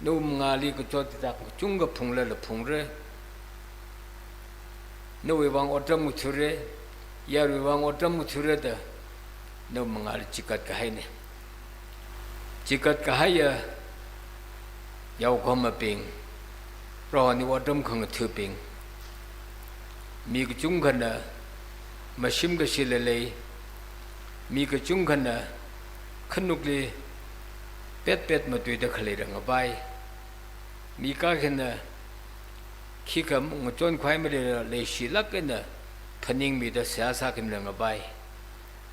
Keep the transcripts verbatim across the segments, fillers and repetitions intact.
Nawui mangāli kachot kachāng kachungkha phunglala phungra. Nawui vang otram ngathara, yaruiwui vang otram ngathara da nawui mangāli chikat kahaina. Chikat kahaiya yaokahomabing, Prohowui otram khangathabing, mi kachungkhana mashim kashila lei, mi kachungkhana khanukli petpet matuida khaleila ngavai. Mi kaikhana khikha ngachon khavai maleila leishilāk eina phaningmida seihā sākhamila ngavai.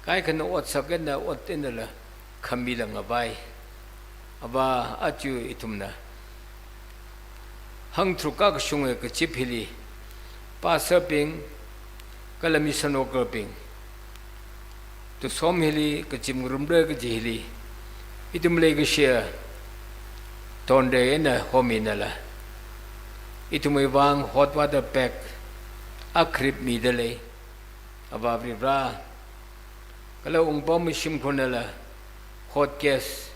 Kaikhana otsak eina ot einala khamila ngavai. Avā, aja ithumna hāngtharuk kakashunga kachip hili, pastor bing kala mission worker bing, tusom hili kachip ngarumra kaji hili, ithum leikashiya tonre eina hominala, ithumwui vang hot water bag akharip mida lei. Avā Varivara, kala Wungpamwui shimkhurnala hot case,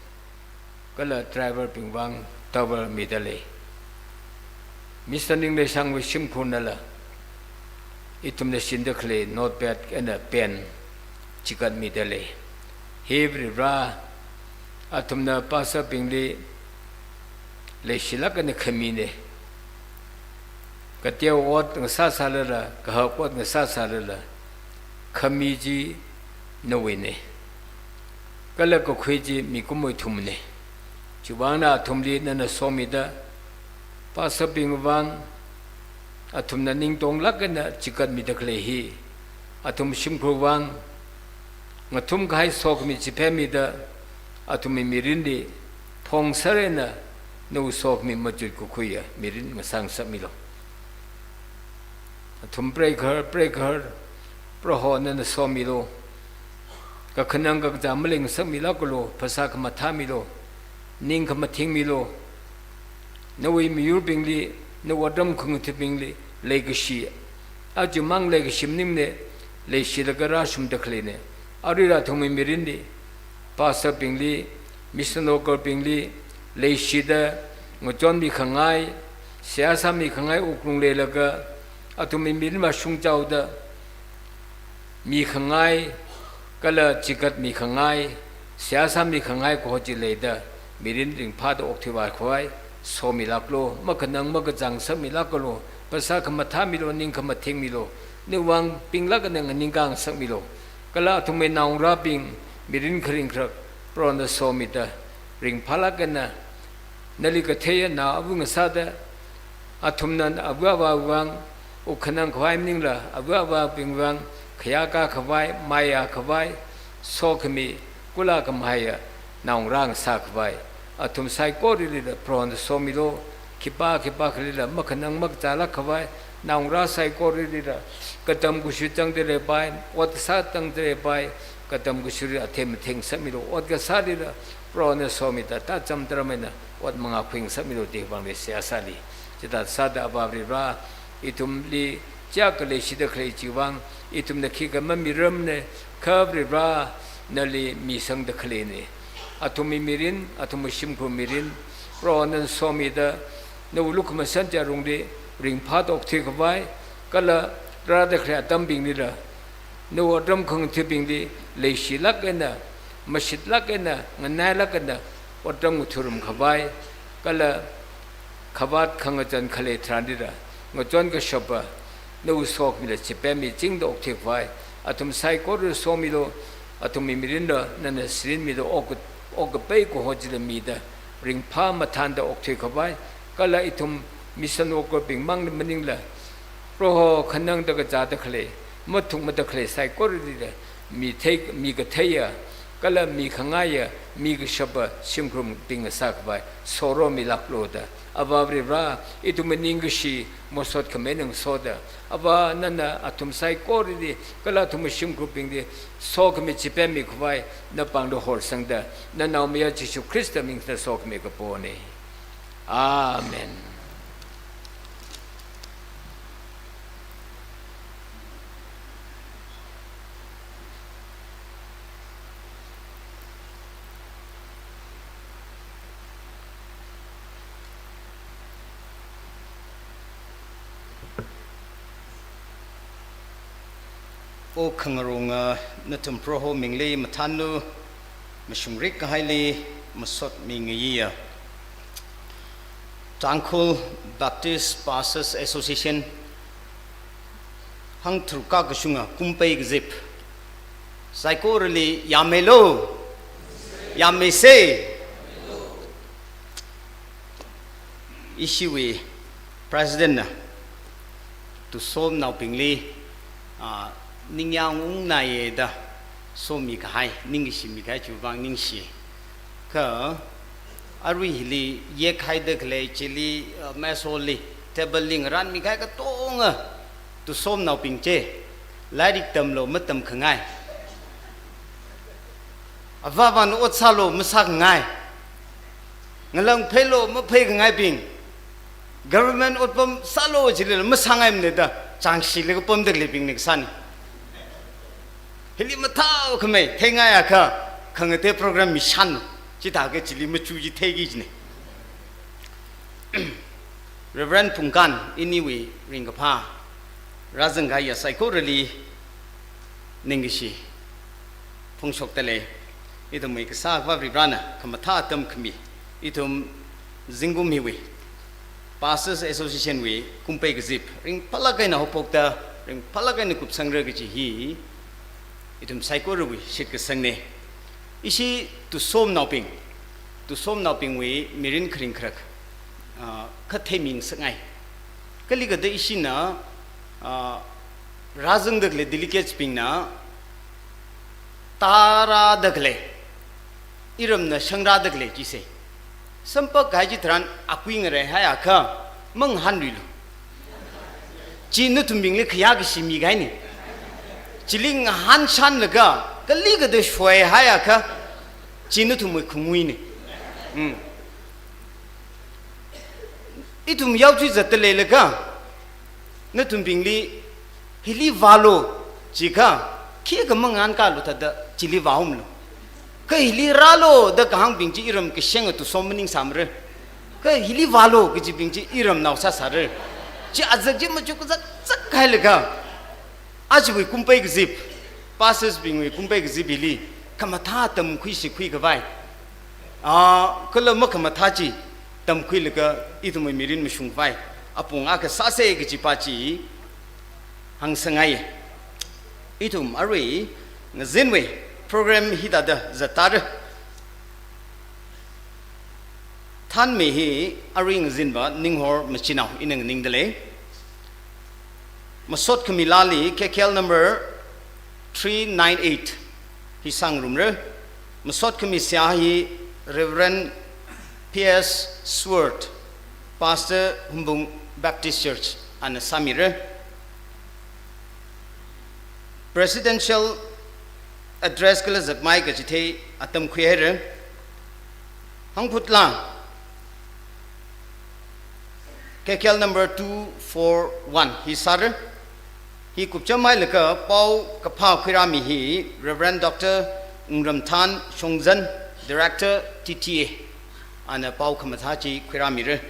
kala driver bing vang towel mida lei. Mister Ningleishangwui shimkhurnala ithumna singda khalei notepad eina pen chikat mida lei. He Varivara, athumna pastor bingli leishilāk eina khamina. Kateo ot ngasā sālala, kahak ot ngasā sālala, khami chi nawuina. Kala kakhui chi mikumowui ithumna. Chiwui vangna athumli nana somida, pastor bingwui vang athumna ningtonglāk eina chikat mida khalei hi, athum shimkhurwui vang ngathum kahai sokhami chipemmida, athumwui mirinli phongser eina nawui sokhami machut kakhuiya mirin ngasā ngasakmilu. Athum preigahar, preigahar, Proho nana somilu. Kakhanang kakazā malei ngasakmilākalu, phasā khamathāmilu, ning khamathingmilu. Nawui miyurbingli, nawui otram khangathabingli leikashi, ajamang leikashi maningmana, leishilaga rāshungda khaleina. Aruila athumwui mirinli, pastor bingli, mission worker bingli leishida ngachonmi khangai, seihā sāmi khangai wuklung leilaga, athumwui mirin vāshungchaoda mi khangai, kala chikatmi khangai, seihā sāmi khangai kaho chi leida, mirin ringphāda okthuivā khavai somilākalu, makhanang makazā ngasakmilākalu, phasā khamathāmilu, ning khamathingmilu, nawui vang pinglāk eina nganingkā ngasakmilu. Kala athumwui naongarābing mirin kharing kharak Prohona somida, ringphālāk eina nali katheiya nao ava ngasāda, athumna ava avāwui vang, wuk khanang khavai maningla, ava avābingwui vang khayākā khavai, mayā khavai, sokhami, kula khamahaiya naongarā ngasā khavai, athum saikorilila Prohona somilu. Khipā khipākhalila makhanang makazālāk khavai, naongarā saikorilila katam kashur zangda leipai, ot kasā zangda leipai, katam kashurli athei mathei ngasakmilu. Ot kasālila Prohona somida tācham taram eina ot mangā khuingasakmilu da hi vangli seihā sāli. Chithā sāda Avā Varivara, ithumli chiyākha leishida khalei chiwui vang ithumna khikha mamiramana, kha Varivara nali misangda khaleina. Athumwui mirin, athumwui shimkhur mirin Prohona somida, nawui lukhamashan chi arungli ringphāda okthui khavai, kala rāda khalei atambinglila nawui otram khangathabingli leishilāk eina, mashitlāk eina, nganailāk eina otram ngatharum khavai, kala khavāt khangazan khalei tharanlila ngachon kashapa nawui sokhamila chipemmi chingda okthui khavai, athum saikorali somilu. Athumwui mirinla nana sirinmilu, oka-, okapei kaho chila mida, ringphā mathānda okthui khavai, kala ithum mission worker bing mang maningla, Proho khanangda kazāda khalei, mathukmada khalei saikoralila, mi thei, mi katheiya, kala mi khangaiya, mi kashapa shimkhurbing ngasā khavai soromilāklu da. Avā Varivara, ithumwui ningkashi masot khamei ngasoda, Avā nana athum saikorali, kala athumwui shimkhurbingli sokhami chipemmi khavai napāngli horsangda, Nanaomayara Jishu Khrista mingna sokhami kapona. Amen. O khangarunga nathum Proho mingli mathānlu, mashungrik kahaili masot mingayiya. Tangkhul Baptist Pastors Association hangtharuk kashunga kumpei kazip. Saikorali yammeilo, yammeise. Ishiwui President na Tusomnaobingli, ah, ningyāng ungnaiye da somi kahai, ningshimi kahai chiwui vang ningshi. Kha arui hili yekhaida khalei chili, ah, mess hall li, table li ngarānmi kahai katonga Tusomnaobing chi, lairik tamlu matamkhangai. Avāvana ot sālu masākhangai. Ngalang pheilu mapheikangaibing. Government otpam sālu jilila masāngaimanei da, chāngshili kapamda khaleibingna kasāna. Hili mathākhamei, theingaiakha, khangatei program mi shānlu, chithākha chili machu chi theiki jina. Reverend Phungkan, iniwui ringkaphā, rāzangkahaiya saikorali ningkashi phongshokdalei. Ithumwui Kasā Akhava Varivarana khamathā atam khami, ithum zingkum hiwui Pastors Association wui kumpei kazip ringphālāk eina haophokta, ringphālāk eina kupsangra kaji hi ithum saikorawui shitkasangnei. Ishi Tusomnaobing, Tusomnaobingwui mirin kharing kharak, ah, kha theimingasakngai. Kalikada ishina, ah, rāzangda khalei delegates bingna, tārāda khalei, iramna shangrāda khalei chise, sampak kahai chitharan akui ngareihaiakha, mangahānluilu. Chi nathumbingli khayākashi mikahaina. Chili ngahānshānlaga, kalikada shoihaiakha, chi nathumwui khanguina. Hmm. Ithum yaochui zatda leilakha, nathumbingli hili vālu jiakha, khikha mangahānkālu thāda chili vāumlu. Kha hili rālu da kahāngbing chi iram kashenga Tusom maningsāmara. Kha hili vālu kajibing chi iramnao sāsāra. Chi azak chi machuk kazak zakhailaga, ajawui kumpei kazip, pastors bingwui kumpei kazip hili, khamathā tamkhuishikhui khavai, ah, kala makhamathā chi tamkhuilaga ithumwui mirin mashungkhavai apong akha sāsa kajipa chi hāngsangaiya. Ithum arui ngazinwui program hithāda zattāra. Thānmi hi arui ngazinva Ninghor Machinao ina nganingdalei. Masot khami laali K K L number three nine eight hi sāngarumra. Masot khami seihā hi Reverend P S Sword, Pastor Humbung Baptist Church, ana sāmira. Presidential address kala zakmai kachithei atam khuihaira. Hangphutla K K L number two four one hi sāra. Hi kupchamhailaga paokaphā khuirāmi hi Reverend Doctor Wungramthan Shongzan, Director T T A, ana pao khamathā chi khuirāmira.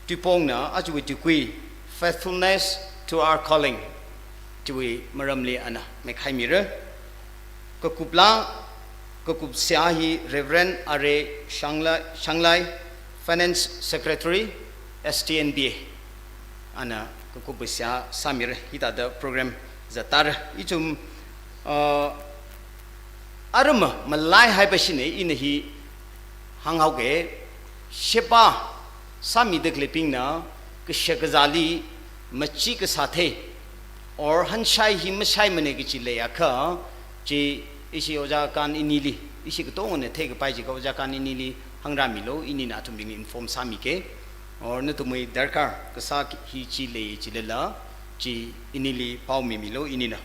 Tuipongna ajawui tuikui, Faithfulness to Our Calling, chiwui maramli ana mekhaimira. Kakupla, kakup seihā hi Reverend R A Shanglai, Shanglai, Finance Secretary, S T N B A, ana kakupwui seihā sāmira. Hithāda program zattāra. Ithum, uh, arama malaihaipa shine, ina hi hānghaoga, sheba sāmida khaleibingna kashakazāli machi kasā thei, or hanshai hi mashaimanei kachi leiakha, chi ishi Ojā Kan inili, ishi katongana theikapai jiakha Ojā Kan inili hāngrāmilu, inina athumbingli inform sāmiga, or nathumwui darkar kasā hi chi lei chilala, chi inili pao mimilu, inina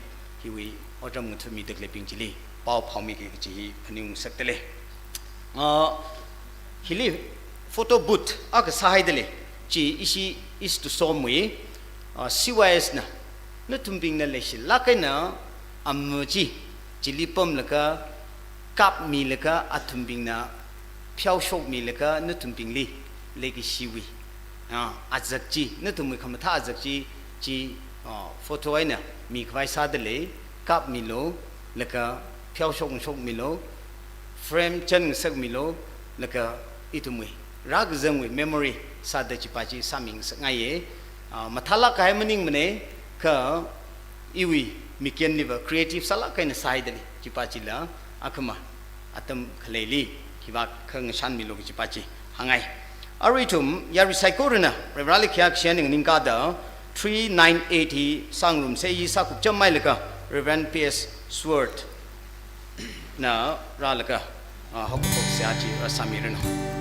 hiwui otram ngathāmida khaleibing chili pao phaomiga kachi hi phaningngasakdalei. Ah, hili photo booth akha sāhaidalei, chi ishi East Tusomwui, ah, C Y S na, nathumbingna leishilāk eina ama chi chili pamlaga, kapmilaga athumbingna pheoshokmilaga nathumbingli leikashiwui, ah, azak chi, nathumwui khamathā azak chi, chi, ah, photo eina mikhavai sādalei, kapmilu, laga pheoshok shokmilu, frame chānngasakmilu, laga ithumwui rākazangwui memory sāda chipa chi sāmingasakngaiye. Ah, mathālāk kahai maningmane, kha iwui mikyanliva creative sālāk kahaina sāhaidalei, chipa chila akhama atam khaleili khivākha ngashanmilu kajipa chi hāngngai. Arui ithum yarui saikorana Reverend Likhiya Kashiyan nganingkāda three nine eight hi sāngarumsa. I sākupcham mailaga Reverend P S Sword na rālaga, ah, haokaphok seihā chi rāsāmiranu.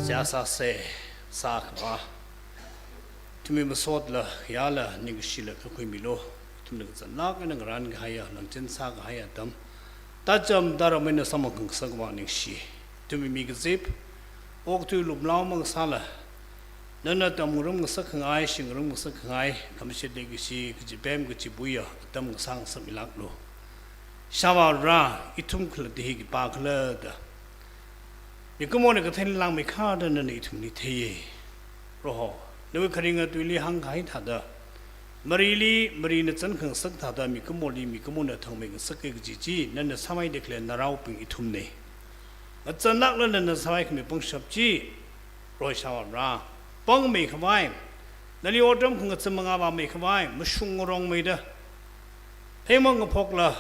Seihā sāsa, sākhavā. Ithumwui masotla, yāla, ningkashila kakhuimilu. Ithumna kazanlāk eina ngarānkahaiya, langchin sākahaiya atam, tacham taram eina samphang khangasak vang ningshi. Ithumwui mi kazip, okathui lumlao mang sāla, nana tamngarum ngasakkhangai, shingarum ngasakkhangai, khamashit leikashi, kachipem kachipuiya atam ngasā ngasakmilāklu. Ishāvā Vare, ithum khalatta hi khipākhala da, mikumona katheinao langmeikharda nana ithumli theiya. Proho, nawui kharinga tuili hāngkahai thāda, marili, marina chān khangasak thāda, mikumoli, mikumona thangmei ngasaka kaji chi nana sāmida khalei naraobing ithumna. Ngazanlākla nana sāmeikhami pangshap chi, Proho Ishāvā Vare, pangmeikhavai, nali otram khangazan mangā vāmeikhavai, mashungrongmeida, theimang ngaphokla,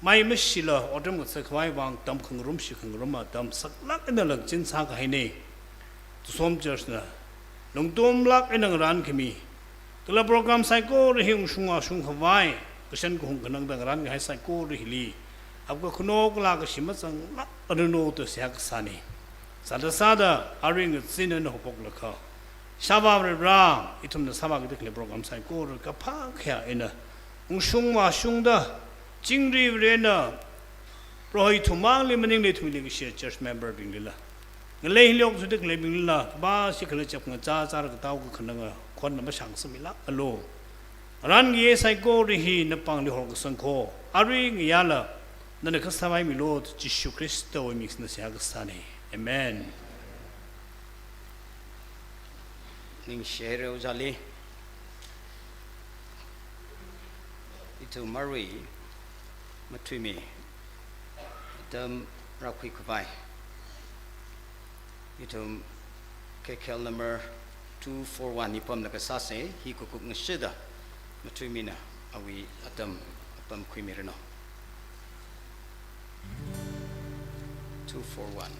mai mashila, otram ngazatkhavai vang, tamkhangarum shikhangarum atam saklāk eina langchin sākahaina. Tusom Church na lungtumlāk eina ngarānkhami, kala program saikora hi ungshung ungshungkhavai, kashan kahung kanangda ngarānkahai saikora hili, apka khuno kala kashi mazanglākranu da seihā kasāna. Sāda sāda, arui ngazin eina haophoklaga, Shāvā Varivara, ithumna sāvākida khalei program saikora kaphā khayā eina ungshung vāshungda, chingri Varena, Proho ithum mangli maningli ithumli kashiya church member binglila, ngalei hili okthuida khaleibinglila, kapā shikhala chap ngachā chāra katao kakhananga khonna mashāngsāmilākalu. Aran kaye saikora hi napāngli horkasang kho, arui ngayāla nana kha sāpaimilu, Jishu Khristawui ming singda seihā kasāna. Amen. Ningshi haira ojāli. Ithum arui mathuimi atam rākhui khavai, ithum K K L number two four one hi pamlaga sāsa. Hi kakup ngashida mathuimina awui atam apam khuimiranu. Two four one.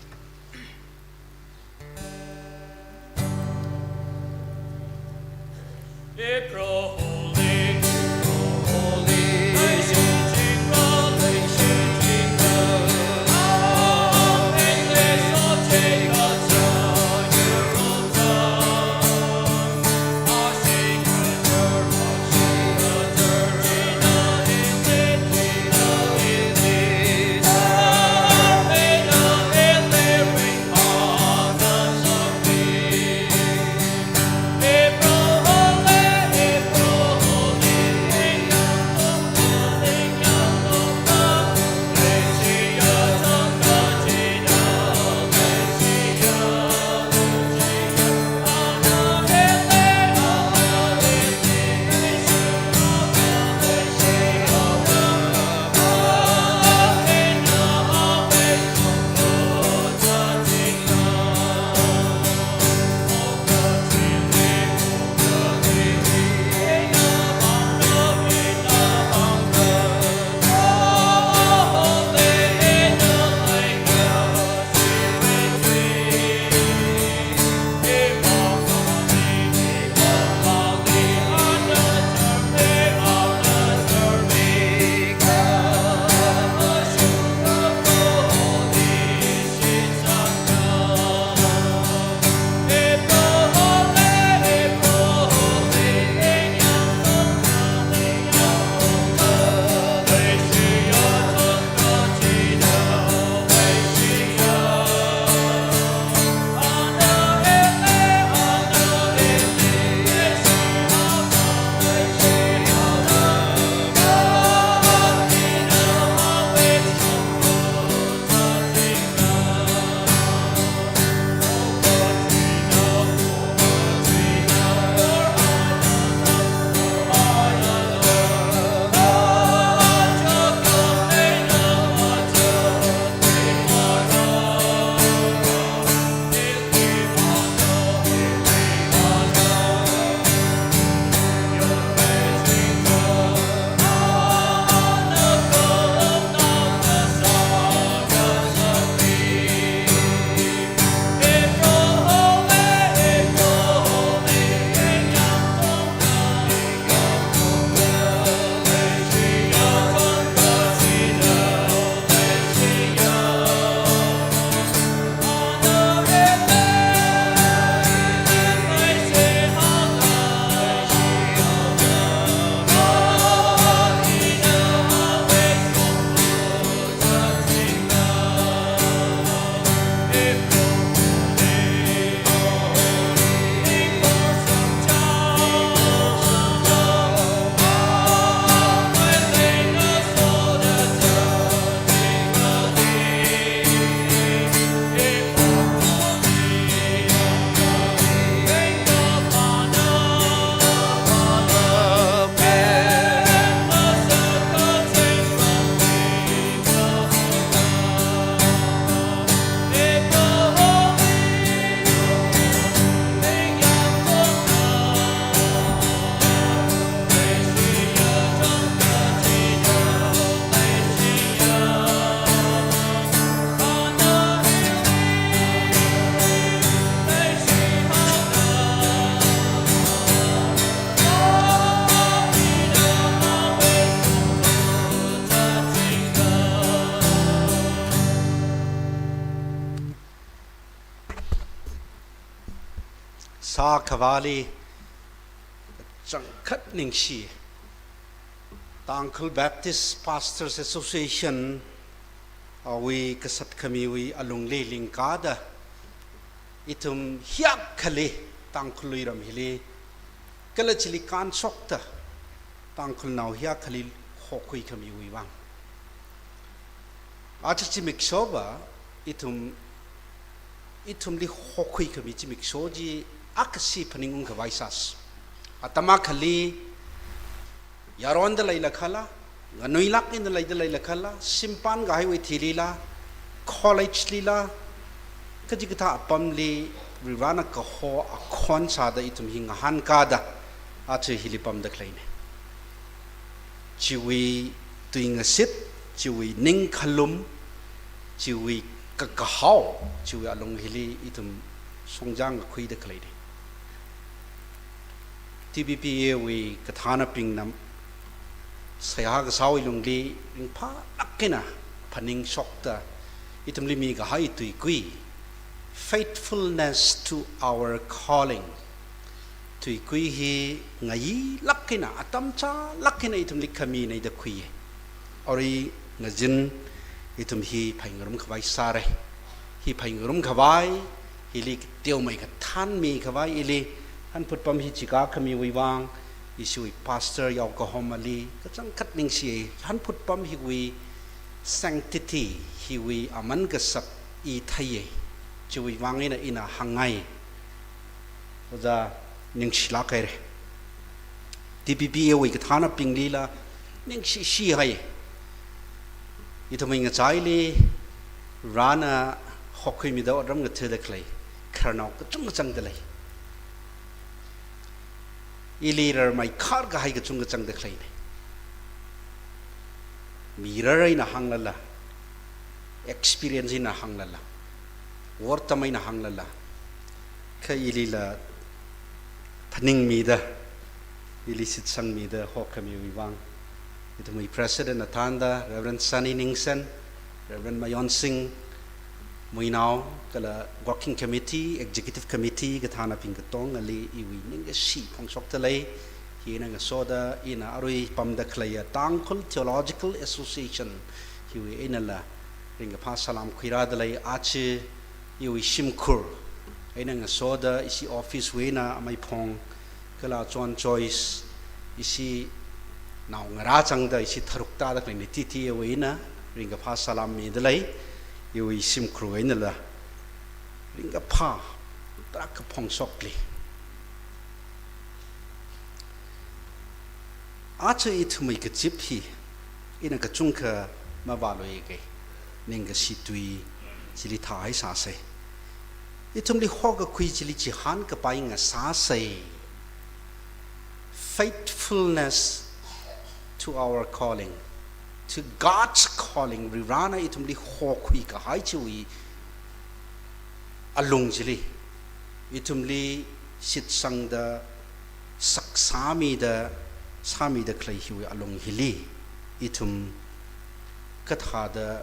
Sākhavāli changkhat ningshi. Tangkhul Baptist Pastors Association awui kasat khamiwui alungli lingkāda, ithum hiyākhali Tangkhul luiram hili, kala chili kānshokta Tangkhulnao hiyākhali hokhui khamiwui vang. Aja zimiksho va, ithum, ithumli hokhui khami zimiksho chi akhashi phaningung khavai sāsa. Atam akhali yaronda leilakhala, nganuilāk eina leida leilakhala, simpān kahaiwui thilila, college lila, kachikathā apamli Varivarana kaho akhon sāda ithum hi ngahānkāda, aja hili pamda khaleina. Chiwui tuingashit, chiwui ningkhalum, chiwui kakahao, chiwui alung hili ithum shongzā ngakhuida khaleina. T B P A wui kathānabingna seihā kasāwui lungli ringphālāk eina phaningshokta, ithumli mikahai tuikui, faithfulness to our calling. Tuikui hi ngayilāk eina, atam chālāk eina ithumli khaminei da khuiya. Arui ngazin ithum hi phāngarum khavai sāra. Hi phāngarum khavai, hili teomei kathānmi khavai ili hanphut pam hi chikā khamiwui vang, ishiwui pastor yaokahomali kachangkhat ningshi. Hanphut pam hiwui sanctity, hiwui aman kasak i theiya. Chiwui vang eina ina hāngngai. Ojā ningshilāk haira. T B P A wui kathānabinglila ningshishi hai. Ithumwui ngachaili Varena hokhuimida otram ngathada khalei khararnao kachungkha zangda lei. Ili rarmei khar kahai kachungkha zangda khaleina. Mirar eina hānglala, experience eina hānglala, wortam eina hānglala, kha ilila phaningmida, ili shitsangmida hokhamiwui vang, ithumwui President athānda Reverend Sunny Ningsen, Reverend Mayonsing Muinao, kala Working Committee, Executive Committee kathānabing katongali iwui ningkashi phongshokda lei. Hi eina ngasoda ina arui pamda khaleiya Tangkhul Theological Association hiwui einala ringkaphā salām khuirāda lei. Aja iwui shimkhur eina ngasoda ishi office wui eina amei Phong kala John Joyce, ishi naongarā zangda ishi tharuk tāda khaleina, T T A wui eina ringkaphā salām mida lei. Iwui shimkhur einala ringkaphā tarākha phongshokli. Aja ithumwui kazip hi ina kachungkha mavāluiakha, ningkashi tui chili thāhai sāsa. Ithumli hokakhui chili chihān kapai ngasāsa. Faithfulness to our calling, to God's calling, Varivarana ithumli hokhui kahai chiwui alung chili, ithumli shitsangda, saksāmida, sāmida khalei hiwui alung hili, ithum kathāda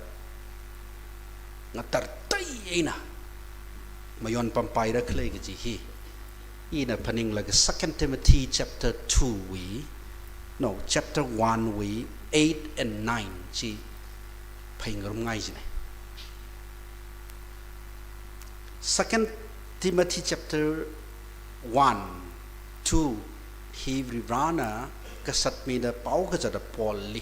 ngatartei eina mayon pampaira khalei kaji hi ina phaninglaga Second Timothy chapter two wui, no, chapter one wui eight and nine chi phāngarumngai jina. Second Timothy chapter one, two hi Varivarana kasatmida pao kazata Paulli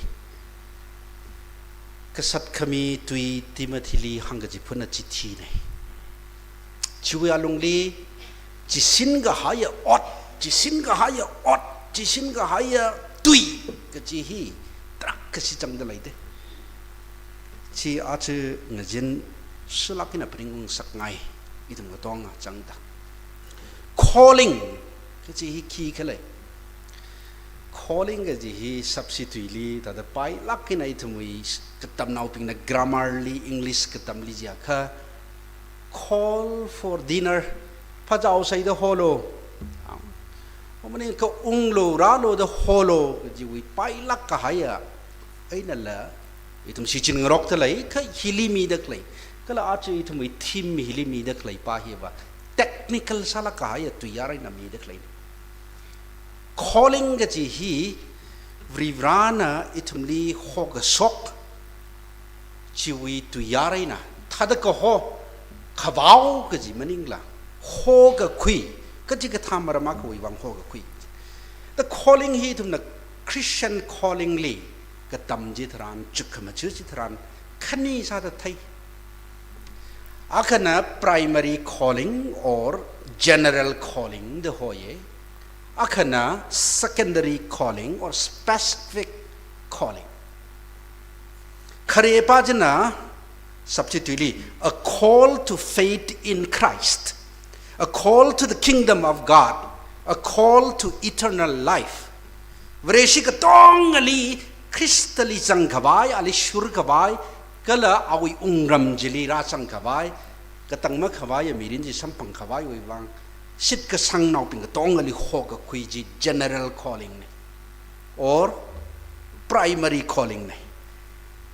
kasat khami tui Timothyli hāngkachiphun chithina. Chiwui alungli, chishin kahaiya ot, chishin kahaiya ot, chishin kahaiya tui kaji hi tarākhashi zangda leida. Chi aja ngazin shilāk eina phaningung ngasakngai, ithum katonga zangda. Calling kaji hi khikhala? Calling kaji hi substituteli, thāda pailāk eina ithumwui katamnaobingna grammarli, English katamli jiakha, call for dinner, phazao shaida holo. Amaningakha unglu rālu da holo kajiwui pailāk kahaiya einala ithum shichin ngarokta lei, kha hili mida khalei, kala aja ithumwui theme hili mida khalei pa hiva, take technical sālāk kahaiya tuiyār eina mida khalei. Calling kaji hi Varivarāna ithumli hokashok chiwui tuiyār eina, thāda kaho, khavao kaji maningla, hokakhui, kachikathā maram akhawui vang hokakhui. The calling hi ithumna Christian calling li katam chitharan, chukkhamaja chitharan, khani sāda thei. Akhana primary calling or general calling da hoiya. Akhana secondary calling or specific calling. Kharepā china substitutely, a call to faith in Christ, a call to the kingdom of God, a call to eternal life. Vareshi katongali Khristali zangkhavai, ali shurkhavai, kala awui wungram chili rāzangkhavai, katang makhavaiya mirin chi samphang khavaiwui vang, shitkasangnaobing katongali hokakhui chi general calling na, or primary calling na.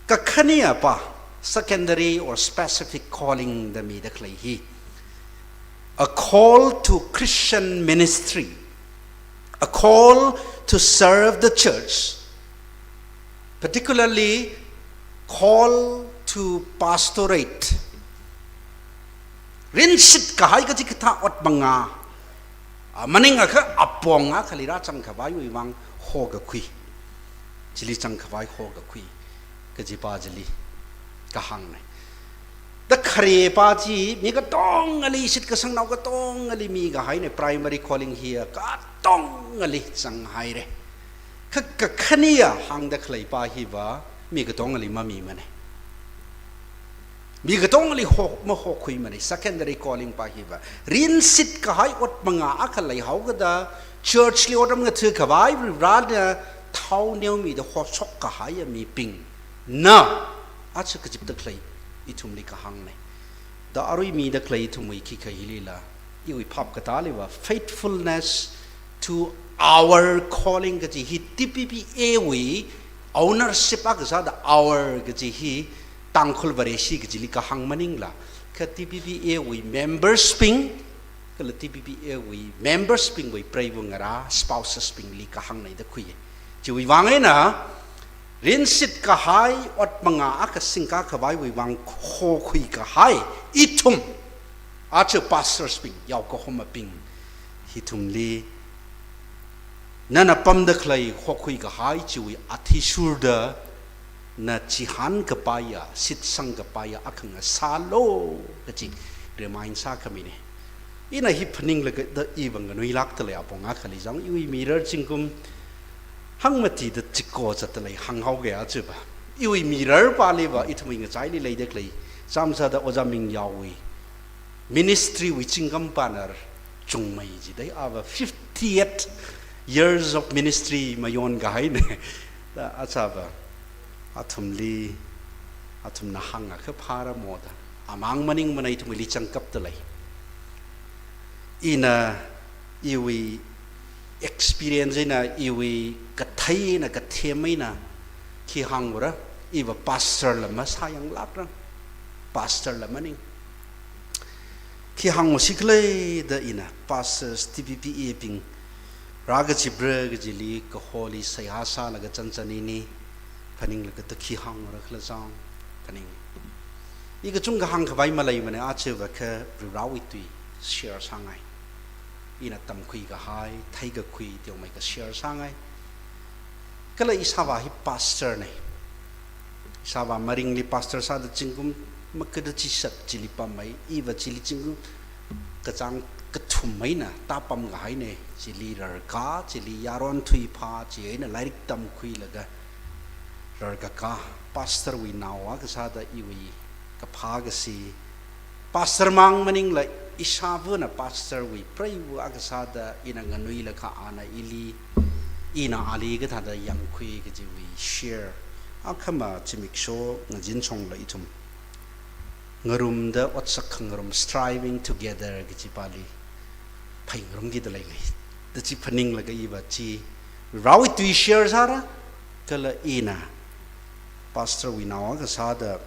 Kakhaniya pa, secondary or specific calling da mida khalei hi, a call to Christian ministry, a call to serve the church, particularly call to pastorate. Rinshit kahai kachikathā ot manga, a, maningakha apong akhali rāzangkhavaiwui vang hokakhui. Chili zangkhavai hokakhui kajipa chili kahāng na. Da kharepā chi mi katongali, shitkasangnao katongali mikahaina, primary calling hiya katongali zanghaira. Kha kakhaniya hāngda khaleipa hiva mi katongali mamimana. Mi katongali ho, mahokhuimana, secondary calling pa hiva. Rinshit kahai ot manga akha leihaokida, church li otram ngathākhavai Varivarāna thao neomida hoshok kahaiya mibingna aja kazipda khalei ithumli kahāng na. Da arui mida khalei ithumwui khikha hilila, iwui phap katāliva, faithfulness to our calling kaji hi T P P A wui ownership akha sāda, our kaji hi Tangkhul Vareshi kajili kahāng maningla, kha T P P A wui members bing, kala T P P A wui members bingwui preiva ngarā, spouses bingli kahāng na da khuiya. Chiwui vang eina, rinshit kahai ot manga akha singkakhavaiwui vang hokhui kahai ithum, aja pastors bing, yaokahomabing, hithumli nana pamda khalei hokhui kahai chiwui athishurda na chihān kapaiya, shitsang kapaiya akha ngasālu kaji remind sākhamina. Ina hi phaninglaga da iva nganuilākda lei apong akhali zang, iwui mirror zingkum hangmatida chiko zatda lei hānghaoga aja pa. Iwui mirror paliva ithumwui ngachaili leida khalei, chāmsāda Ojā Mingyaowui ministry wui zingkum pānar chungmei jidai, ava fifty-eight years of ministry mayon kahaina. Da aja pa, athumli, athumna hāngakha phāra mo da, amang maningmana, ithumli zangkapda lei. Ina iwui experience eina, iwui kathei eina, kathem eina khi hāngra, iva pastor la masāyanglākra, pastor la maning. Khi hāngsi khala da ina pastors T P P A bing rākazipra kajili kaholi seihā sālaga chānchān ini phaninglaga da khi hāngra khala zang phaning. I kachungkha hāngkhavai maleimana, aja va kha Varivarāwui tui share sāngai. Ina tamkhui kahai, theikakhui teomeikha share sāngai. Kala ishāvā hi pastor na. Ishāvā maringli pastor sāda zingkum makada chishat chili pamei, iva chili zingkum kachāng kathum eina tāpam kahaina, chili rarkā, chili yaron thuiphā, chieina lairik tamkhuilaga rarkakā, pastor wui nao akha sāda iwui kaphā kashi, pastor mang maningla ishāvana pastor wui preiva akha sāda ina nganuilakha ana ili, ina ali kathāda yangkhui kajiwui share. Akhama zimiksho ngazin shongla ithum ngarumda otsak khangarum, striving together kaji pali phai ngarumkida leilei. Da chi phaninglaga iva chi Varewui tui share sāra, kala ina pastor wui nao akha sāda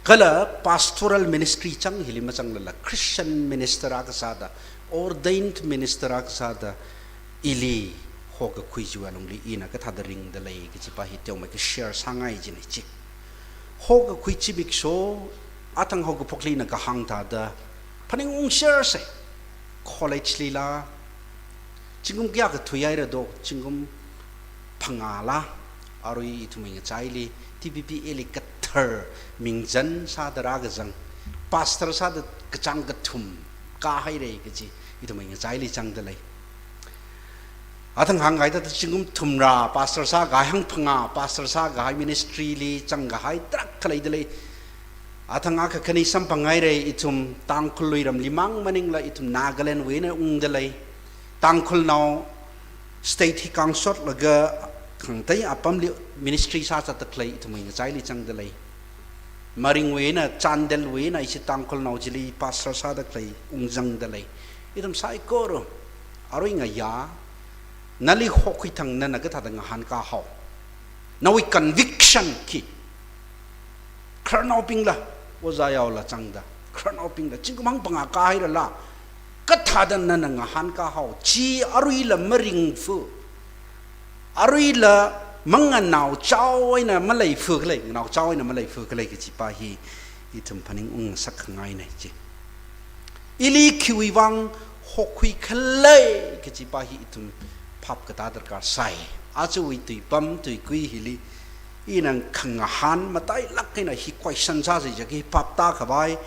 Kala pastoral ministry chang hili machanglala, Christian minister akha sāda, ordained minister akha sāda, ili hokakhui chiwui alungli ina kathāda ringda lei kajipa hi teomeikha share sāngai jina chi. Hokakhui zimiksho, athang haokaphokli ina kahāng thāda, phaningung share sāi. College lila, zingkum kayākha thuihaira do, zingkum phangāla, arui ithumwui ngachaili, T B B A li kathar mingzan sāda rākazang, pastor sāda kachāng kathum kāhaira kaji, ithumwui ngachaili zangda lei. Athang hāngkahai thāda zingkum thumrā pastor sākahai, hangphangā pastor sākahai, ministry li zangkahai tarākha leida lei. Athang akha khani samphanghaira, ithum Tangkhul luiramli mang maningla ithum Nagalandwui eina ungda lei. Tangkhulnao state hi kangshotlaga khangatei apamli ministry sāsāda khalei ithumwui ngachaili zangda lei. Maringwui eina, Chandelwui eina ishi Tangkhulnao chili pastor sāda khalei ungzangda lei. Ithum saikora, arui ngayā, nali hokakhui thang nana kathāda ngahānkā hao. Nawui conviction khi. Khararnaobingla, ojā yaola zangda, khararnaobingla, zingkum hangphangā kāhairala, kathāda nana ngahānkā hao, chi aruila maringfa, aruila manganaochao eina maleifa khalei, nganaochao eina maleifa khalei kajipa hi, ithum phaningung ngasakkhangaina chi. Ili khiwui vang hokakhui khalei kajipa hi ithum phap katā darkar sāi. Ajawui tuipam tuikui hili, ina khangahān matailāk eina hi question sāsa jiakha hi phap tākhavai,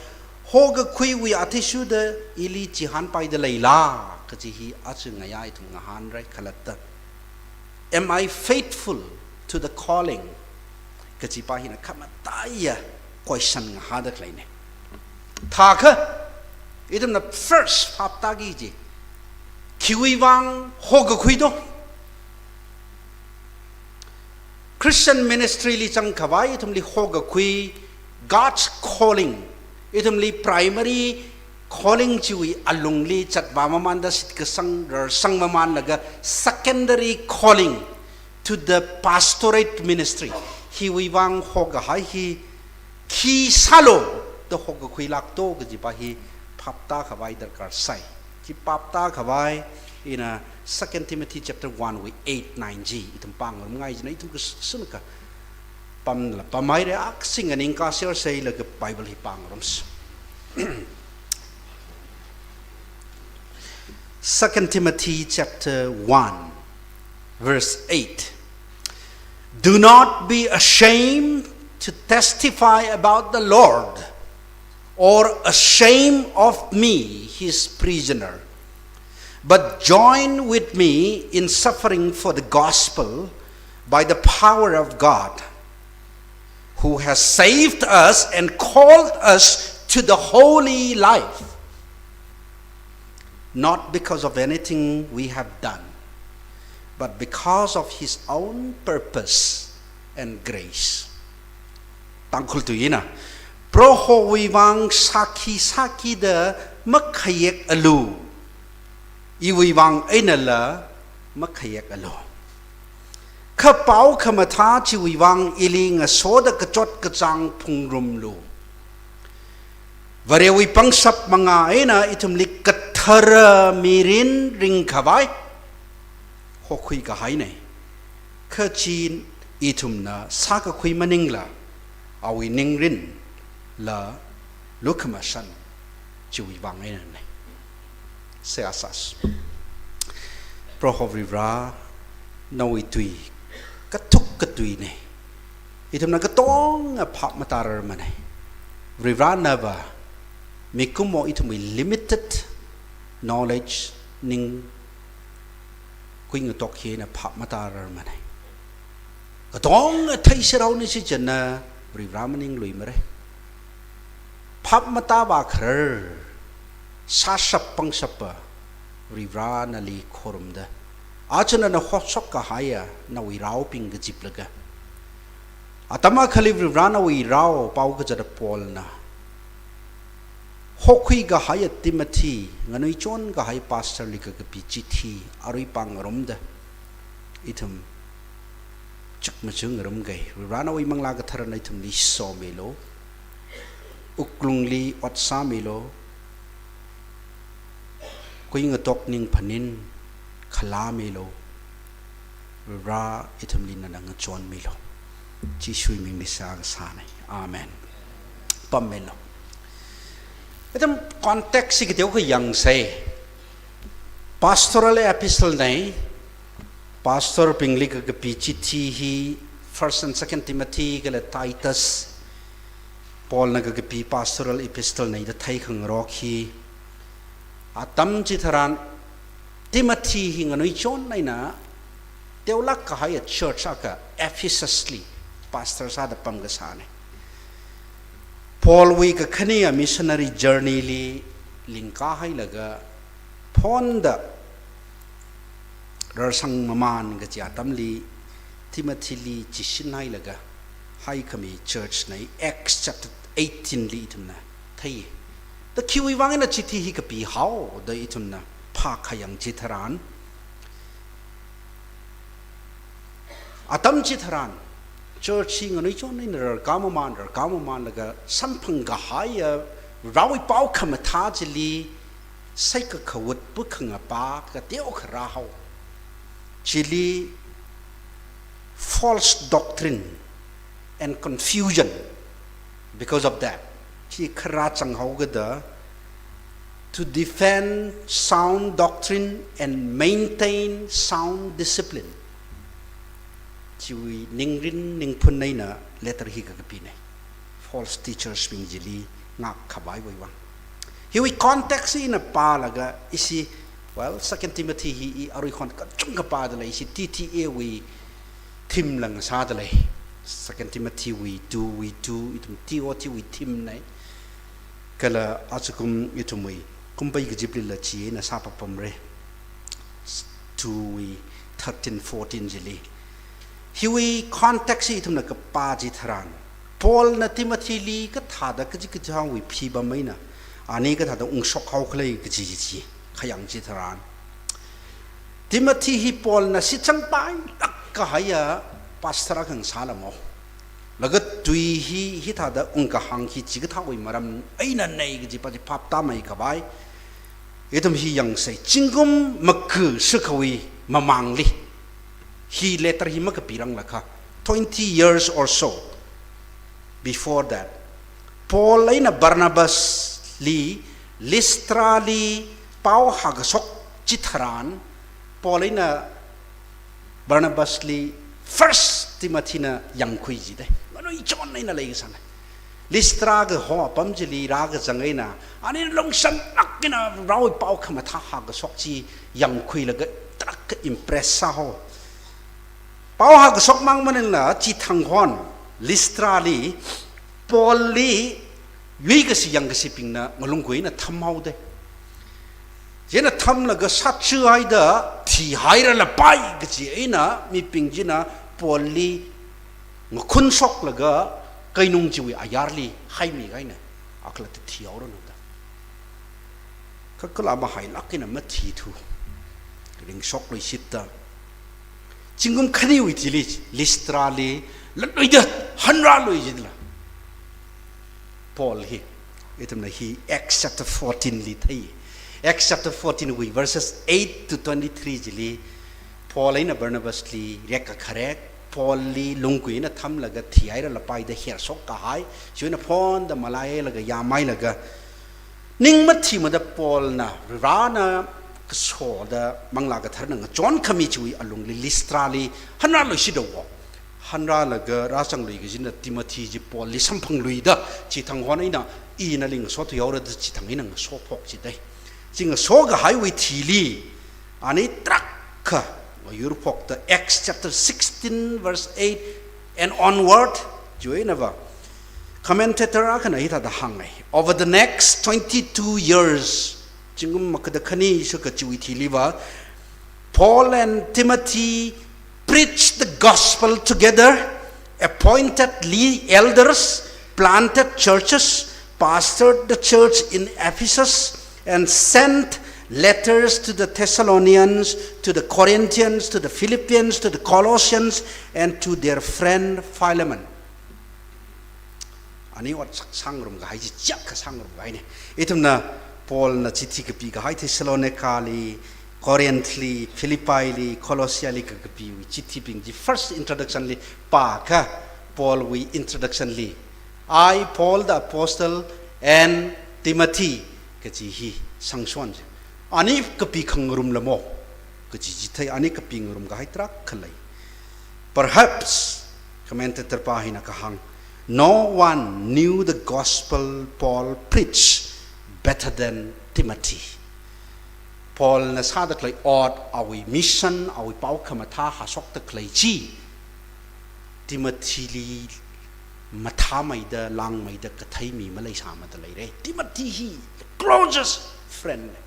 hokakhuiwui athishurda ili chihānpaida leila, kaji hi aja ngayā ithum ngahānrai khalatta. Am I faithful to the calling? Kajipa hina khamataiya question ngahāda khaleina. Thākha, ithumna first phap tāki kaji, khiwui vang hokakhui do? Christian ministry li zangkhavai ithumli hokakhui, God's calling, ithumli primary calling chiwui alungli zatvā mamānda shitkasang rarsang mamānlaga secondary calling to the pastorate ministry. Hiwui vang hokahai hi khi sālo da hokakhuilāk do kajipa hi phap tākhavai darkar sāi. Chi phap tākhavai ina Second Timothy chapter one wui eight, nine chi ithum pāngarumngai jina, ithum kashunakha pamla pamhaira, akha sing nganingkā share sālaga Bible hi pāngarumsa. Second Timothy chapter one, verse eight. Do not be ashamed to testify about the Lord, or ashamed of me, his prisoner, but join with me in suffering for the gospel by the power of God, who has saved us and called us to the holy life, not because of anything we have done, but because of his own purpose and grace. Tangkhul tui eina, Prohowui vang sākhi sākida makhayekalu, iwui vang einala makhayekalu. Kha pao khamathā chiwui vang ili ngasoda kachot kachāng phungrumlu. Varewui pangshap mangā eina ithumli kathara mirin ringkhavai hokakhui kahaina. Kha chi ithumna sākakhui maningla, awui ningrinla lukhamashan chiwui vang einana. Seihā sāsa. Proho Varivara, nawui tui kathuk katuina. Ithumna katonga phap matārar mana. Varivara nava mikumo ithumwui limited knowledge, ningkhui ngatok hina phap matārar mana. Katonga theiseraoni si china Varivara maningluimara. Phap matāvā kharar, sāshap pangshapa Varivara nali khorumda, aja nana hoshok kahaiya nawui raobing kaziplaga, atam akhali Varivara nawui rao pao kazata Paulna hokakhui kahaiya Timothy, nganui chon kahai pastor li kakapi chithi arui pāngarumda, ithum chukmajang ngarumga. Varivara nawui Manglā Katharana ithumli somilu. Wuklungli ot sāmilu, kuingatok ningphanin khalāmilu, Vare ithumli nana ngachonmilu. Jishuwui mingli seihā kasāna. Amen. Pammilu. Ithum context hi kateokha yangsei. Pastoral epistle nei, pastor bingli kakapi chithi hi First and Second Timothy kala Titus, Paulna kakapi pastoral epistle nei da theikhangarok hi. Atam chitharan Timothy hi nganuichon eina teolāk kahaiya church akha Ephesus li pastor sāda pamkasāna. Paulwui kakhaniya missionary journey li lingkahailaga phonda rarsang mamān kaji atamli Timothy li chishinhailaga haikhami church nei Acts chapter eighteen li ithumna thei. Da khiwui vang eina chithi hi kapihao da ithumna phākhayang chitharan, atam chitharan church hi nganuichon eina rarkā mamān, rarkā mamānlaga samphang kahaiya Varewui pao khamathā chili saikakhavut pukhangapa kateokha rāhao. Chili false doctrine and confusion. Because of that, chi kharā changhaokida, to defend sound doctrine and maintain sound discipline. Chiwui ningrin ningphun eina letter hi kakapina. False teachers bing chili ngākkhavaiwui vang. Hiwui context hi ina pālaga ishi, well, Second Timothy hi i aruihon kachungkha pādalei, ishi T T A wui theme lang sādalei. Second Timothy wui two wui two, ithum T O T wui theme nei. Kala ajakum ithumwui Kumpai Kajiplila chieina sāpapamra. Two wui thirteen, fourteen chili. Hiwui context hi ithumna kapā chitharan, Paulna Timothy li kathāda kachikathāwui phibam eina ani kathāda ungshok haokhala kaji chi khayang chitharan, Timothy hi Paulna shitsangpailāk kahaiya pastor akha ngasālāmao. Laga tui hi hithāda ungkahāng hi chikathāwui maram eina nei kajipa chi phap tāmeikhavai. Ithum hi yangsei, zingkum maga shākhawui mamangli hi letter hi makapirang lakha, twenty years or so before that, Paul eina Barnabas li Lystra li pao hākashok chitharan, Paul eina Barnabas li First Timothy na yangkhui jidei. Nganuichon eina leikasāna. Lystra kaho apam chili rākazang eina, ani lungshanlāk eina Varewui pao khamathā hākashok chi yangkhuilaga tarākha impress sāhao. Pao hākashok mang maningla chithang hon Lystra li Paul li yuikashi yangkashibingna ngalunggui eina thamhaodei. Chieina thamlaga sāchihaida thihairalapai kaji eina mibing china Paul li ngakhun shoklaga keinung chiwui ayarli haimi kahaina, a khalatta thihaoranu da. Kha kala mahailāk eina mathithu. Ringshokluishitta, zingkum khaniwui thili Lystra li latluida hanrālui jidala Paul hi. Ithumna hi Acts chapter fourteen li thei. Acts chapter fourteen wui verses eight to twenty-three chili, Paul eina Barnabas li rekkakharek, Paul li lunggui eina thamlaga thihairalapaida hershok kahai, chiwui eina phonda malailaga yāmhailaga, ning mathimada Paulna, Varena kasoda Manglā Katharana ngachonkhami chiwui alungli Lystra li hanrāluishithaowa. Hanrālaga rāzanglui kajina Timothy chi Paul li samphangluida, chithang hon eina, ina nali ngasothuihaora da chithang eina ngasophok jidei. Chi ngasokahaiwui thili, ani tarākha ngayurphokta, Acts chapter sixteen verse eight and onward, chiwui einava commentator akhana hithāda hāngai. Over the next twenty-two years, zingkum magada khani shākha chiwui thiliva, Paul and Timothy preached the gospel together, appointed le-, elders, planted churches, pastored the church in Ephesus, and sent letters to the Thessalonians, to the Corinthians, to the Philippians, to the Colossians, and to their friend Philemon. Ani ot sāngarum kahai chi, chiyākha sāngarum kahaine. Ithumna Paulna chithi kapi kahai Thessalonicali, Corinthli, Philippili, Colossiali kakapiwui chithibing chi first introductionli pākha, Paulwui introductionli, "I, Paul the apostle, and Timothy," kaji hi sangshon chi. Ani kapi khangarum lamo, kaji chithei, ani kapi ngarum kahai tarākha lei. Perhaps, commentator pa hina kahāng, "No one knew the gospel Paul preached better than Timothy." Paulna sāda khalei ot, awui mission, awui pao khamathā hāshokda khalei chi Timothyli mathāmeida, langmeida kathei mi maleisāmada leire. Timothy hi closest friend ne.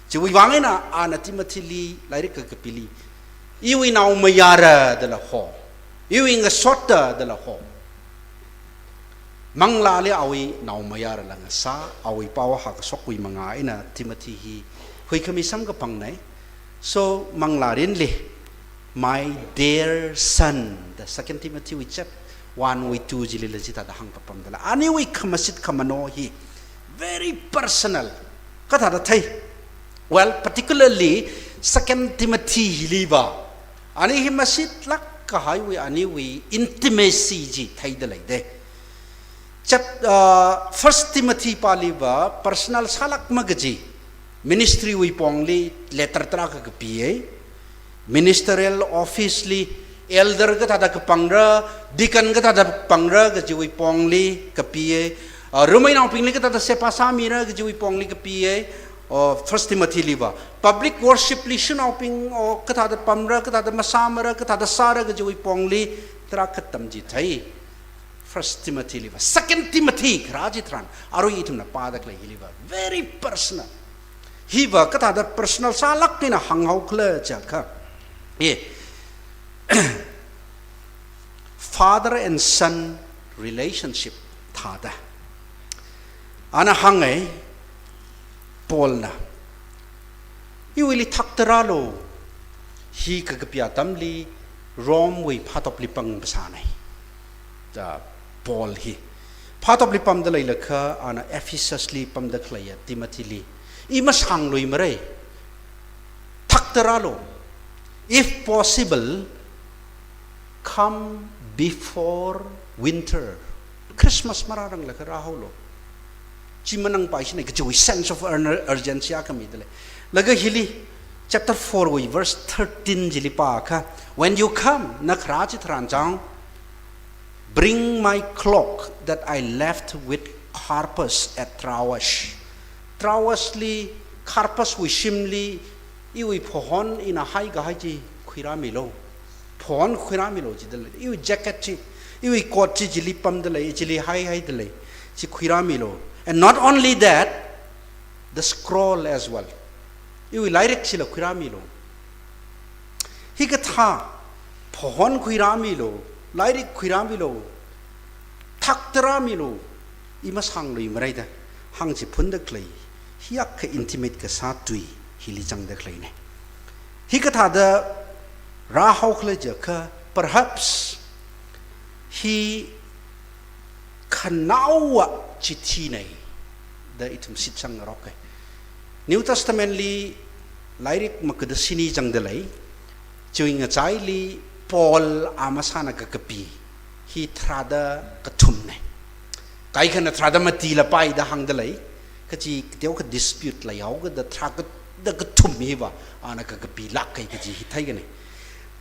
Chiwui vang eina ana Timothyli lairik kakapili, "Iwui naomayara," dala ho, "Iwui ngasotta," dala ho. Manglāli awui naomayarala ngasā, awui pao hākashokwui manga eina Timothy hi huikhami samkapangnei. So, manglārinli, "My dear son," the Second Timothy wui chap one wui two chilila chithāda hāngpapamdala, aniwui khamashit khamano hi very personal. Kathāda thei? Well, particularly Second Timothy hiliva, ani hi mashitlāk kahaiwui aniwui intimacy chi theida leide. Chap-, uh, First Timothy paliva personal sālāk makaji, ministry wui pongli letter tarākha kapiye, ministerial officeli elder kathāda kapangra, deacon kathāda pangra kajiwui pongli kapiye, uh, rumeinaobingli kathāda sepa sāmira kajiwui pongli kapiye, uh, First Timothyliva. Public worshipli shanaobing, uh, kathāda pamra, kathāda masāmara, kathāda sāra kajiwui pongli tarākha tamchithei. First Timothyliva, Second Timothy kharā chitharan, arui ithumna pāda khalei hiliva very personal. Hiva kathāda personal sālāk eina hānghao khala jiakha, e, father and son relationship thāda. Ana hānge, Paulna, "Iwuili thakta rālu, hi kakapi atamli Romewui phatopli pang phasānei." Da Paul hi phatopli pamda leilakha, ana Ephesusli pamda khaleiya Timothyli, "I masāngluimarei, thakta rālu. If possible, come before winter. Christmas marāranglakha rāhaolu." Chi manangpaishinei kajiwui sense of urn-, urgency akha mida lei. Laga hili, chapter four wui verse thirteen chili pākha, "When you come, na kharā chitharan chang, bring my cloak that I left with Carpus at Troas." Troasli, Carpuswui shimli, iwui phahon ina haikahai chi khuirāmilu. Phahon khuirāmilu jida lei. Iwui jacket chi, iwui coat chi chili pamda lei, chili haihaida lei. Chi khuirāmilu. And not only that, the scroll as well. Iwui lairik chila khuirāmilu. Hikathā, phahon khuirāmilu, lairik khuirāmilu, thakta rāmilu, "I masāngluimarei" da hāngchiphunda khalei, hiyākha intimate kasā tui hili zangda khaleinei. Hikathāda rāhao khala jiakha, perhaps hi khanaowa chithinei da ithum shitsangngaroke. New Testamentli lairik makada shini zangda lei, chiwui ngachaili Paul amasāna kakapi hi tharāda kathumnei. Kaikhana tharāda matila pai da hāngda lei, kachi kateokha dispute leihaokida tharāda kathum hiva ana kakapilākei kaji hi theikanei.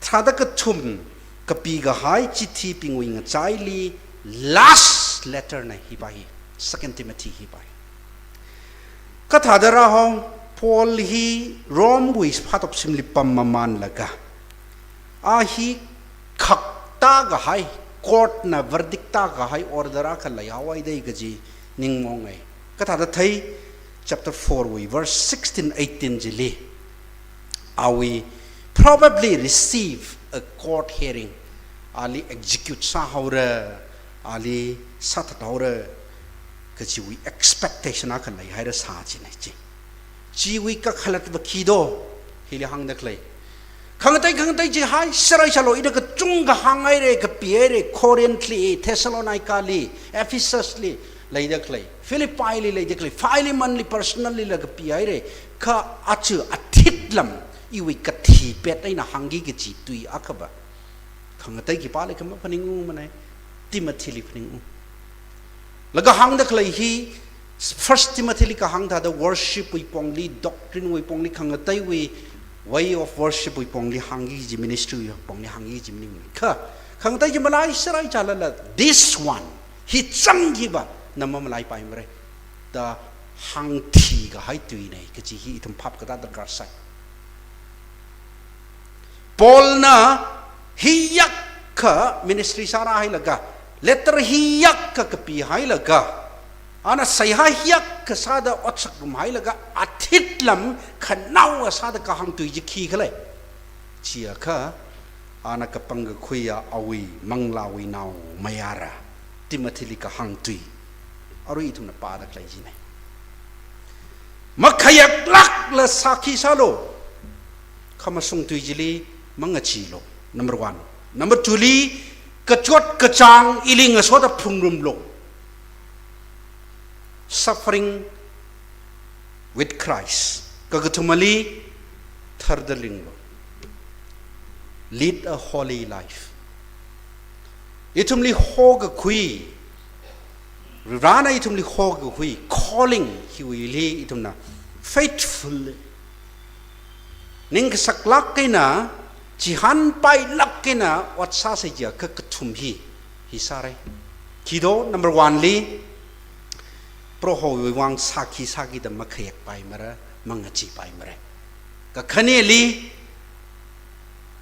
Tharāda kathum kapi kahai chithibingwui ngachaili last letter nei hiva hi, Second Timothy hiva hi. Kathāda rāhao, Paul hi Romewui phatop shimli pam mamanlaga, a hi khakta kahai, courtna verdict tā kahai order akha leihaowa dei kaji ningmaongei. Kathāda thei, chapter four wui verse sixteen, eighteen chili, awui probably receive a court hearing, ali execute sāhaora, ali sāthathaora kajiwui expectation akha leihaira sā chinei chi. Chiwui kakhalatva khi do, hili hāngda khalei. Khangatei, khangatei chi haisārai sālu, ina kachungkha hānghaira, kapihaira, Corinth li, Thessalonica li, Ephesus li leida khalei, Philippi li leida khalei, Philemon li personal li la kapihaira, kha aja athit lam iwui kathi pet eina hāngki kaji tui akhava khangatei khipāli kha maphaningunga manei, Timothy li phaningunga. Laga hāngda khalei hi, First Timothy li kahāng thāda worship wui pongli, doctrine wui pongli, khangateiwui way of worship wui pongli hāngki kaji, ministry wui pongli hāngki kaji maningmana. Kha, khangatei chi malaisārai chālala, this one, hi chang hiva, na mamalaipaimara da hāngthi kahai tuina kaji hi ithum phap katāda darkar sai. Paulna hiyākha ministry sārāhailaga, letter hiyākha kapihailaga, ana seihā hiyākha sāda otsak rumhailaga, athit lam khanaowa sāda kahāng tui chi khikhala jiakha, ana kapangkakhuiya awui manglāwui naomayara Timothy li kahāng tui arui ithumna pāda khalei china. Makhayaklākla sākhi sālu. Khamashung tui chili mangacheelu. Number one. Number two li, kachot kachāng ili ngasoda phungrumlu. Suffering with Christ. Kakathumali, tharda ringlu. Lead a holy life. Ithumli hokakhui, Varena ithumli hokakhui, calling hiwuili ithumna faithful, ningkasaklāk eina, chihānpailāk eina ot sāsa jiakha kathum hi, hi sāra. Khi do, number one li, Prohowui vang sākhi sākida makhayakpaimara, mangacheepaimara. Kakhaneli,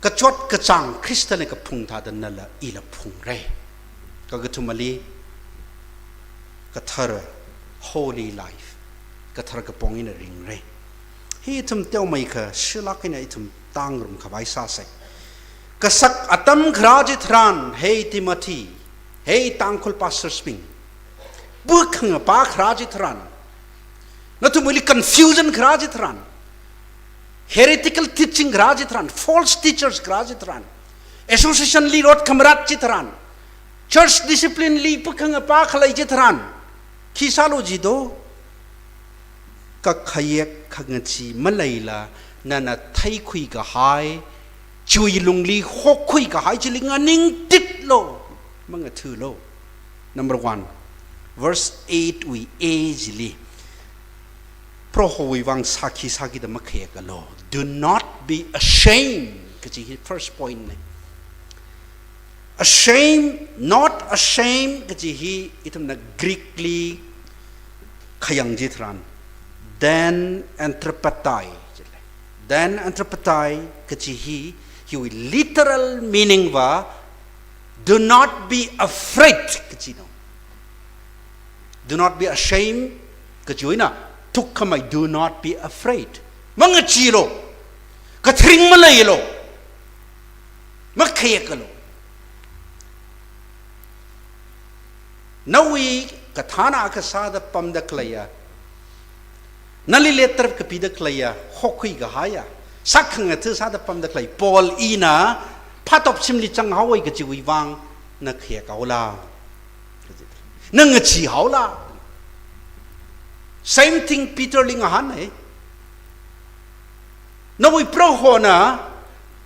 kachot kachāng Khristana kaphung thāda nala ila phungra. Kakathumali, kathara, holy life, kathara kapong eina ringra. Hi ithum teomeikha shilāk eina ithum tāngarum khavai sāsa. Kasak atam kharā chitharan, hey Timothy, hey Tangkhul pastors bing, pukhangapa kharā chitharan, nathumwuili confusion kharā chitharan, heretical teaching kharā chitharan, false teachers kharā chitharan, association li rot khamarat chitharan, church discipline li pukhangapa khalei chitharan, khi sālu jido, kakhayak khangachee maleila, nana theikhui kahai, chiwui lungli hokhui kahai chili nganingtitlu, mangathulu. Number one, verse eight wui A chili, Prohowui vang sākhi sākida makhayakalu. Do not be ashamed, kaji hi first point na. Ashamed, not ashamed, kaji hi ithumna Greek li khayang chitharan, then anthropatai. Then anthropatai, kaji hi, hiwui literal meaning va, do not be afraid, kajina. Do not be ashamed, kaji eina, thukkhamei, do not be afraid. Mangacheelu, kathring maleilu, makhayakalu. Nawui kathāna kasāda pamda khaleiya, nali letter kapida khaleiya, hokhui kahaiya, sākhangatha sāda pamda khalei Paul ina phatop shimli zanghaowa kajiwui vang na khayakhaola, na ngacheehaola. Same thing Peter li ngahāna. Nawui Prohona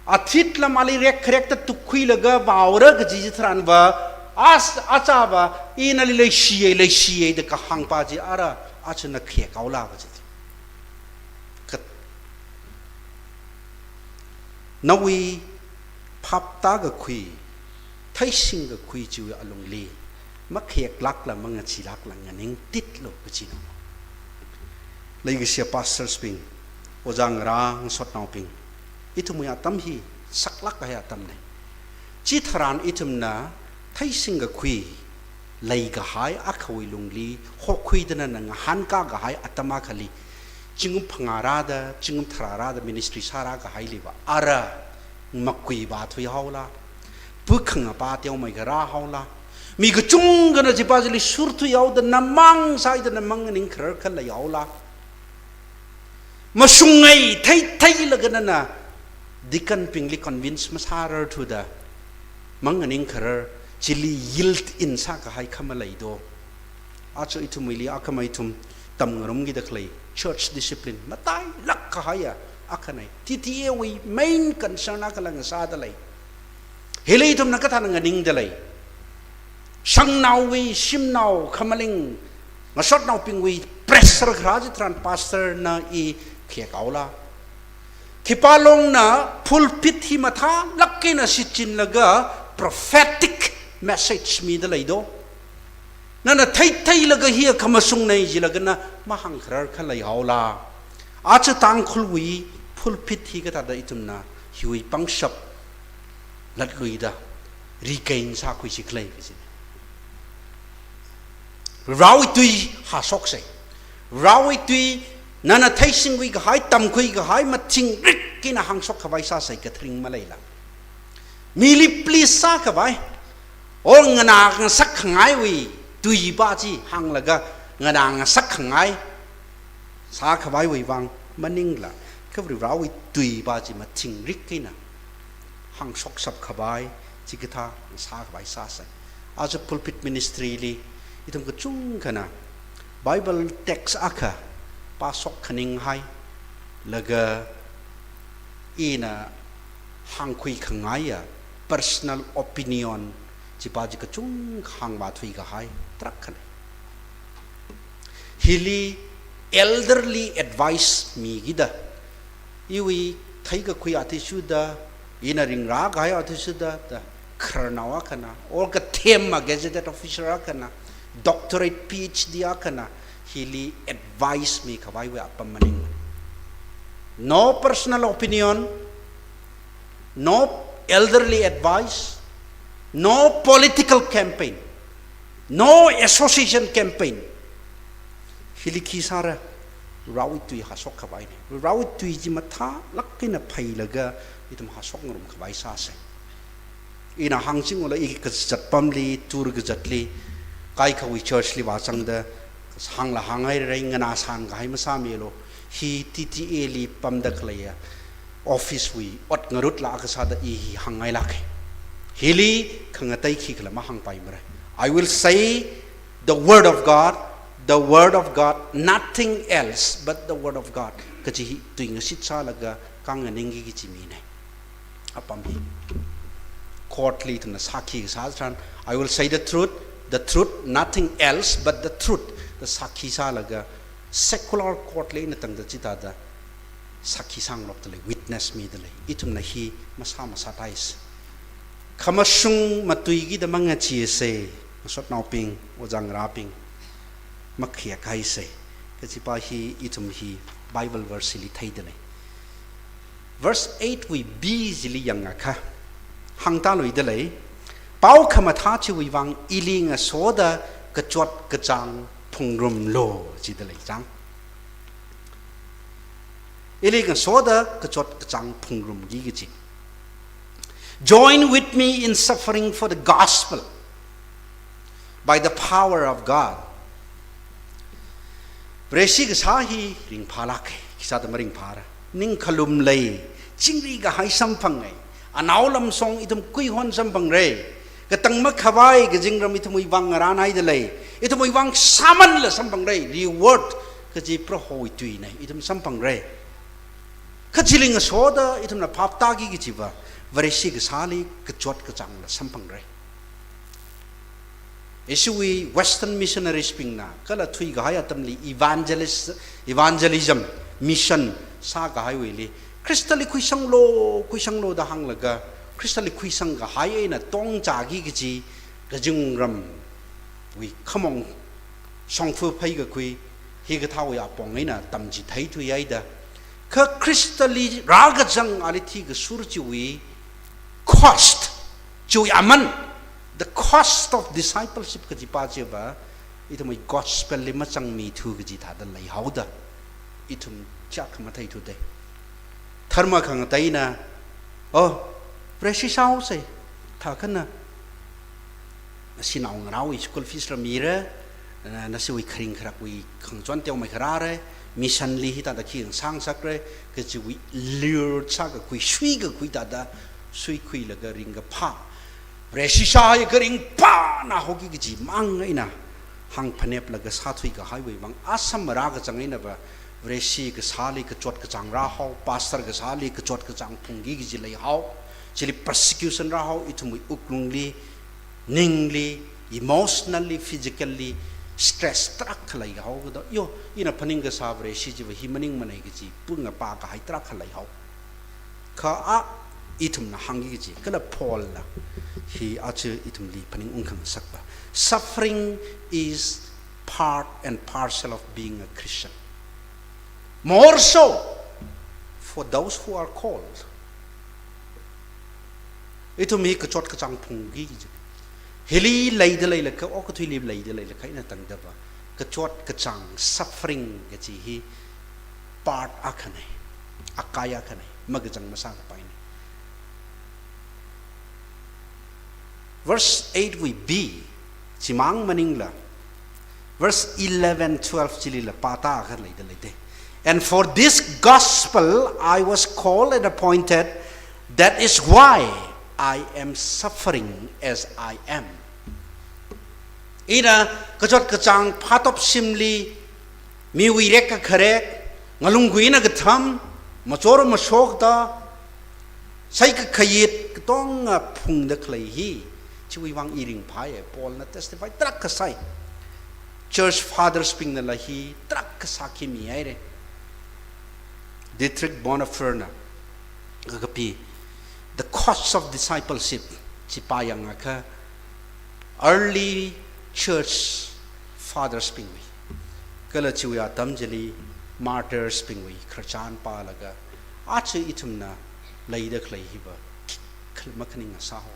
athit lam ali rek kharekta tukkhuilaga vaora kaji chitharan va, as, achāva, ina nali leishiya, leishiya da kahāngpa chi ara, aja na khayakhaola kaji. Ka, nawui phaptākakhui, theishingkakhui chiwui alungli, makhayaklākla, mangacheelākla nganingtitlu kajina. Leikashiya pastors bing, ojā ngarā ngasotnaobing, ithumwui atam hi saklāk kahai atamna. Chitharan ithumna theishingkakhui leikahai akhawui lungli, hokhuida nana ngahānkā kahai atam akhali, zingkum phangā rāda, zingkum tharā rāda ministry sārā kahaili va, ara, makuiva thuihaola, pukhangapa teomeikha rāhaola, mi kachungkhana chipa chili shurthuihaoda namang sāida namang ningkharar khaleihaola. Mashungngai thei theilaga nana deacon bingli convince masārarthuda, manganingkharar, chili yield in sākahai khamaleida. Aja ithumwuili akhama ithum tamngarumkida khalei church discipline matailāk kahaiya akhanei. T T A wui main concern akhala ngasāda lei. Hili ithumna kathāna nganingda lei? Shangnaowui, shimnao, khamaling, ngasotnaobingwui pressure kharā chitharan pastor na i khayek haola? Khipā longna pulpit hi mathālāk eina shichinlaga prophetic message mida leido? Nana theitheilaga hi khamashungnei jilaga na mahāngkharar khalei haola? Aja Tangkhulwui pulpit hi kathāda ithumna hiwui pangshap latluida regain sākhuisi khalei kaji. Varewui tui hāshoksei. Varewui tui nana theishingkhui kahai, tamkhui kahai, mathingrik eina hāngshok khavai sāsei, kathring maleila. Mili please sākhavai, or nganā ngasakkhangai wui tui pa chi hānglaga nganā ngasakkhangai sākhavaiwui vang maningla, kha Varewui tui pa chi mathingrik eina hāngshokshap khavai, chikathā sākhavai sāsei. Aja pulpit ministry li ithum kachungkhana Bible text akha pāshok khaninghai, laga ina hāngkhui khangaiya personal opinion chi pa chi kachungkha hāngvāthui kahai tarākha lei. Hili elderly advice mikida, iwui theikakhui athishurda, ina ringrā kahai athishurda, da khararnao akhana, or kathema gazetted officer akhana, doctorate, P H D akhana, hili advice mikhavaiwui apam maning. No personal opinion, no elderly advice, no political campaign, no association campaign. Hili khi sāra? Varewui tui hāshok khavainei. Varewui tui chi mathālāk eina phailaga ithum hāshok ngarum khavai sāsei. Ina hāngchingula, i kazat pamli, tour kazatli, kaikhawui church li vāzangda, hāngla hānghairei, nganāsān kahai masāmilu. Hi T T A li pamda khaleiya office wui ot ngarutla akha sāda i hi hāngngailākei. Hili khangatei khikhala mahāngpaimarei. I will say the word of God, the word of God, nothing else but the word of God kaji hi tuingashit sālaga kanganingki kaji minei. Apam hi. Court li ithumna sākhi kasā tharan, "I will say the truth, the truth, nothing else but the truth," da sākhi sālaga, secular court li ina tangda chithāda sākhi sāngarokda lei, witness mida lei. Ithumna hi masā masāthaisei. Khamashung matuikida mangacheesei, ngasotnaobing, ojā ngarābing, makhayakhaisei. Kaji pa hi ithum hi Bible verse li theida lei. Verse eight wui B chili yangakha, hāngtāluida lei, "Pao khamathā chiwui vang ili ngasoda kachot kachāng phungrumlu," jida lei chang. Ili ngasoda kachot kachāng phungrumki kaji. "Join with me in suffering for the gospel by the power of God." Vareshi kasā hi ringphālākei, khisāda maringphāra? Ningkhalum lei, chingri kahai samphangnei, anaolamshong ithum kuihon samphangrei, katang makhavai kazingram ithumwui vang ngarānhaida lei, ithumwui vang sāmanla samphangrei, reward kaji Prohowui tuinei, ithum samphangrei. Kha chili ngasoda ithumna phaptāki kajiva, Vareshi kasāli kachot kachāngla samphangrei. Ishiwui Western missionaries bingna kala thuikahai atamli evangelist, evangelism, mission sākahaiwuili, Khristali khuisanglu, khuisanglu da hānglaga, Khristali khuisang kahai eina tongchāki kaji kazingramwui khamong shongfa pheikakhui, hikathāwui apong eina tamchitheithuihaida. Kha Khristali rākazang ali thikashur chiwui cost, chiwui aman, the cost of discipleship kaji pa chiva, ithumwui gospel li machangmithu kaji thāda leihaoda, ithum chak matheithuda. Dharma khangateina, "Oh, Vareshi sāhaosei, thākhana nashinao ngarāwui school fees la mira, Na, nashiwui kharing kharakwui khangachon teomeikha rāra, mission li hithāda khi ngasāngasakra, kajiwui lure sākakhui, suikakhui thāda, suikhuilaga ringkaphā. Vareshi shāhai kharing phāna haoki kaji mang eina hāngphaneplaga sāthuikahaiwui vang, asam marā kachang einava, Vareshi kasāli kachot kachāng rāhao, pastor kasāli kachot kachāng phungki kaji leihao, chili persecution rāhao, ithumwui wuklungli, ningli, emotionally, physically, stress tarākha leihao kado. Yo, ina phaning kasā Vareshi chiva hi maningmanei kaji, pungapa kahai tarākha leihao. Kha a, ithumna hāngki kaji, kala Paulna, hi aja ithumli phaning ungkhangasakva. Suffering is part and parcel of being a Christian. More so for those who are called. Ithum hi kachot kachāng phungki kaji. Hili leida leilakha, okathuili leida leilakha, ina tangdava. Kachot kachāng suffering kaji hi part akhanei, akai akhanei, makachang masākapainei. Verse eight wui B, chimang maningla, verse eleven, twelve chilila pāta akha leida leidei. And for this gospel I was called and appointed, that is why I am suffering as I am. Ina kachot kachāng phatop shimli, miwui rekkakharek, ngalunggui eina katham, machor mashokta, saikakhayit katonga phungda khalei hi, chiwui vang i ringphāya, Paulna testify tarākha sāi. Church fathers bingnala hi tarākha sākhi mihaira. Dietrich Bonhoeffer na kakapi, The Cost of Discipleship, chi pāyangakha, early church fathers bingwui, kala chiwui atam chili martyrs bingwui khararchan pālaga, aja ithumna leida khalei hiva, khala makhaninga sāhao.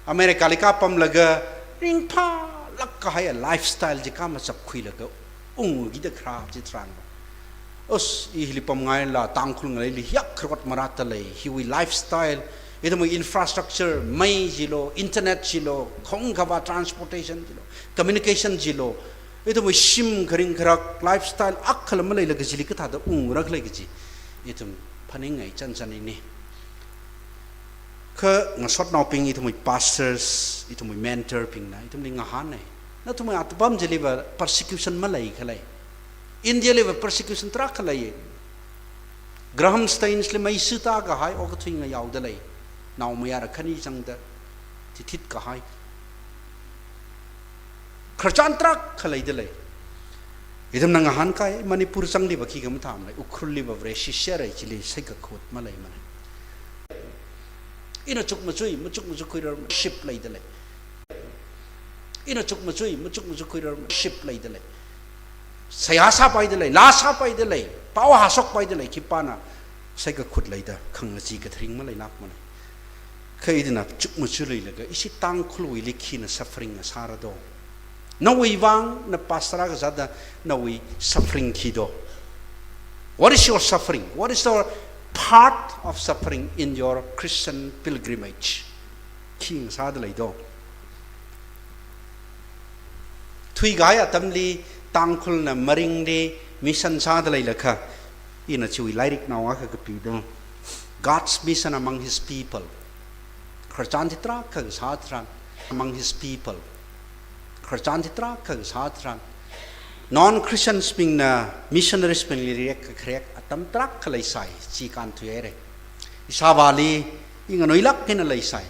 America li kapamlaga, ringphālāk kahai lifestyle chi kamachapkhuilaga, ungkida kharā chitharan. Us, i hili pamngaila, Tangkhul ngaleili yak kharot marāta lei, hiwui lifestyle, ithumwui infrastructure, mei chilo, internet chilo, khongkhavā transportation chilo, communication chilo, ithumwui shim kharing kharak, lifestyle akhala maleilaga chili kathāda ungra khalei kaji, ithum phaningngai chānchānni. Kha ngasotnaobing, ithumwui pastors, ithumwui mentor bingna ithumli ngahānnei. Nathumwui atam chiliva persecution malei khalei. India liva persecution tarākha lei. Graham Staines li mei suta kahai okathui ngayaoda lei. Naomayara khani zangda tithit kahai. Khararchan tarākha leida lei. Ithumna ngahānkai, Manipur zangliva khikha mathāmana, Ukhrul liva Vareshi shārai chili saikakhut maleimanei. Ina chukmajui, machukmajui khuirar ship leida lei. Ina chukmajui, machukmajui khuirar ship leida lei. Seihā sāpaida lei, laa sāpaida lei, pao hāshokpaida lei, khipāna saikakhut leida, khangachee katharing maleilākmanei. Kha ithumna chukmajui leilaga, ishi Tangkhulwuili khina suffering ngasāra do. Nawui vang, na pastor akha sāda, nawui suffering khi do. What is your suffering? What is your part of suffering in your Christian pilgrimage? Khi ngasāda lei do. Thuikahai atamli Tangkhulna maringli mission sāda leilakha, ina chiwui lairiknao akha kapi do. God's mission among his people. Khararchan chi tarākha sā tharan, among his people. Khararchan chi tarākha sā tharan, non-Christians bingna missionaries bingli rekkakharek atam tarākha leisai, chi kānthuihaira. Ishāvāli, i nganuilāk eina leisai.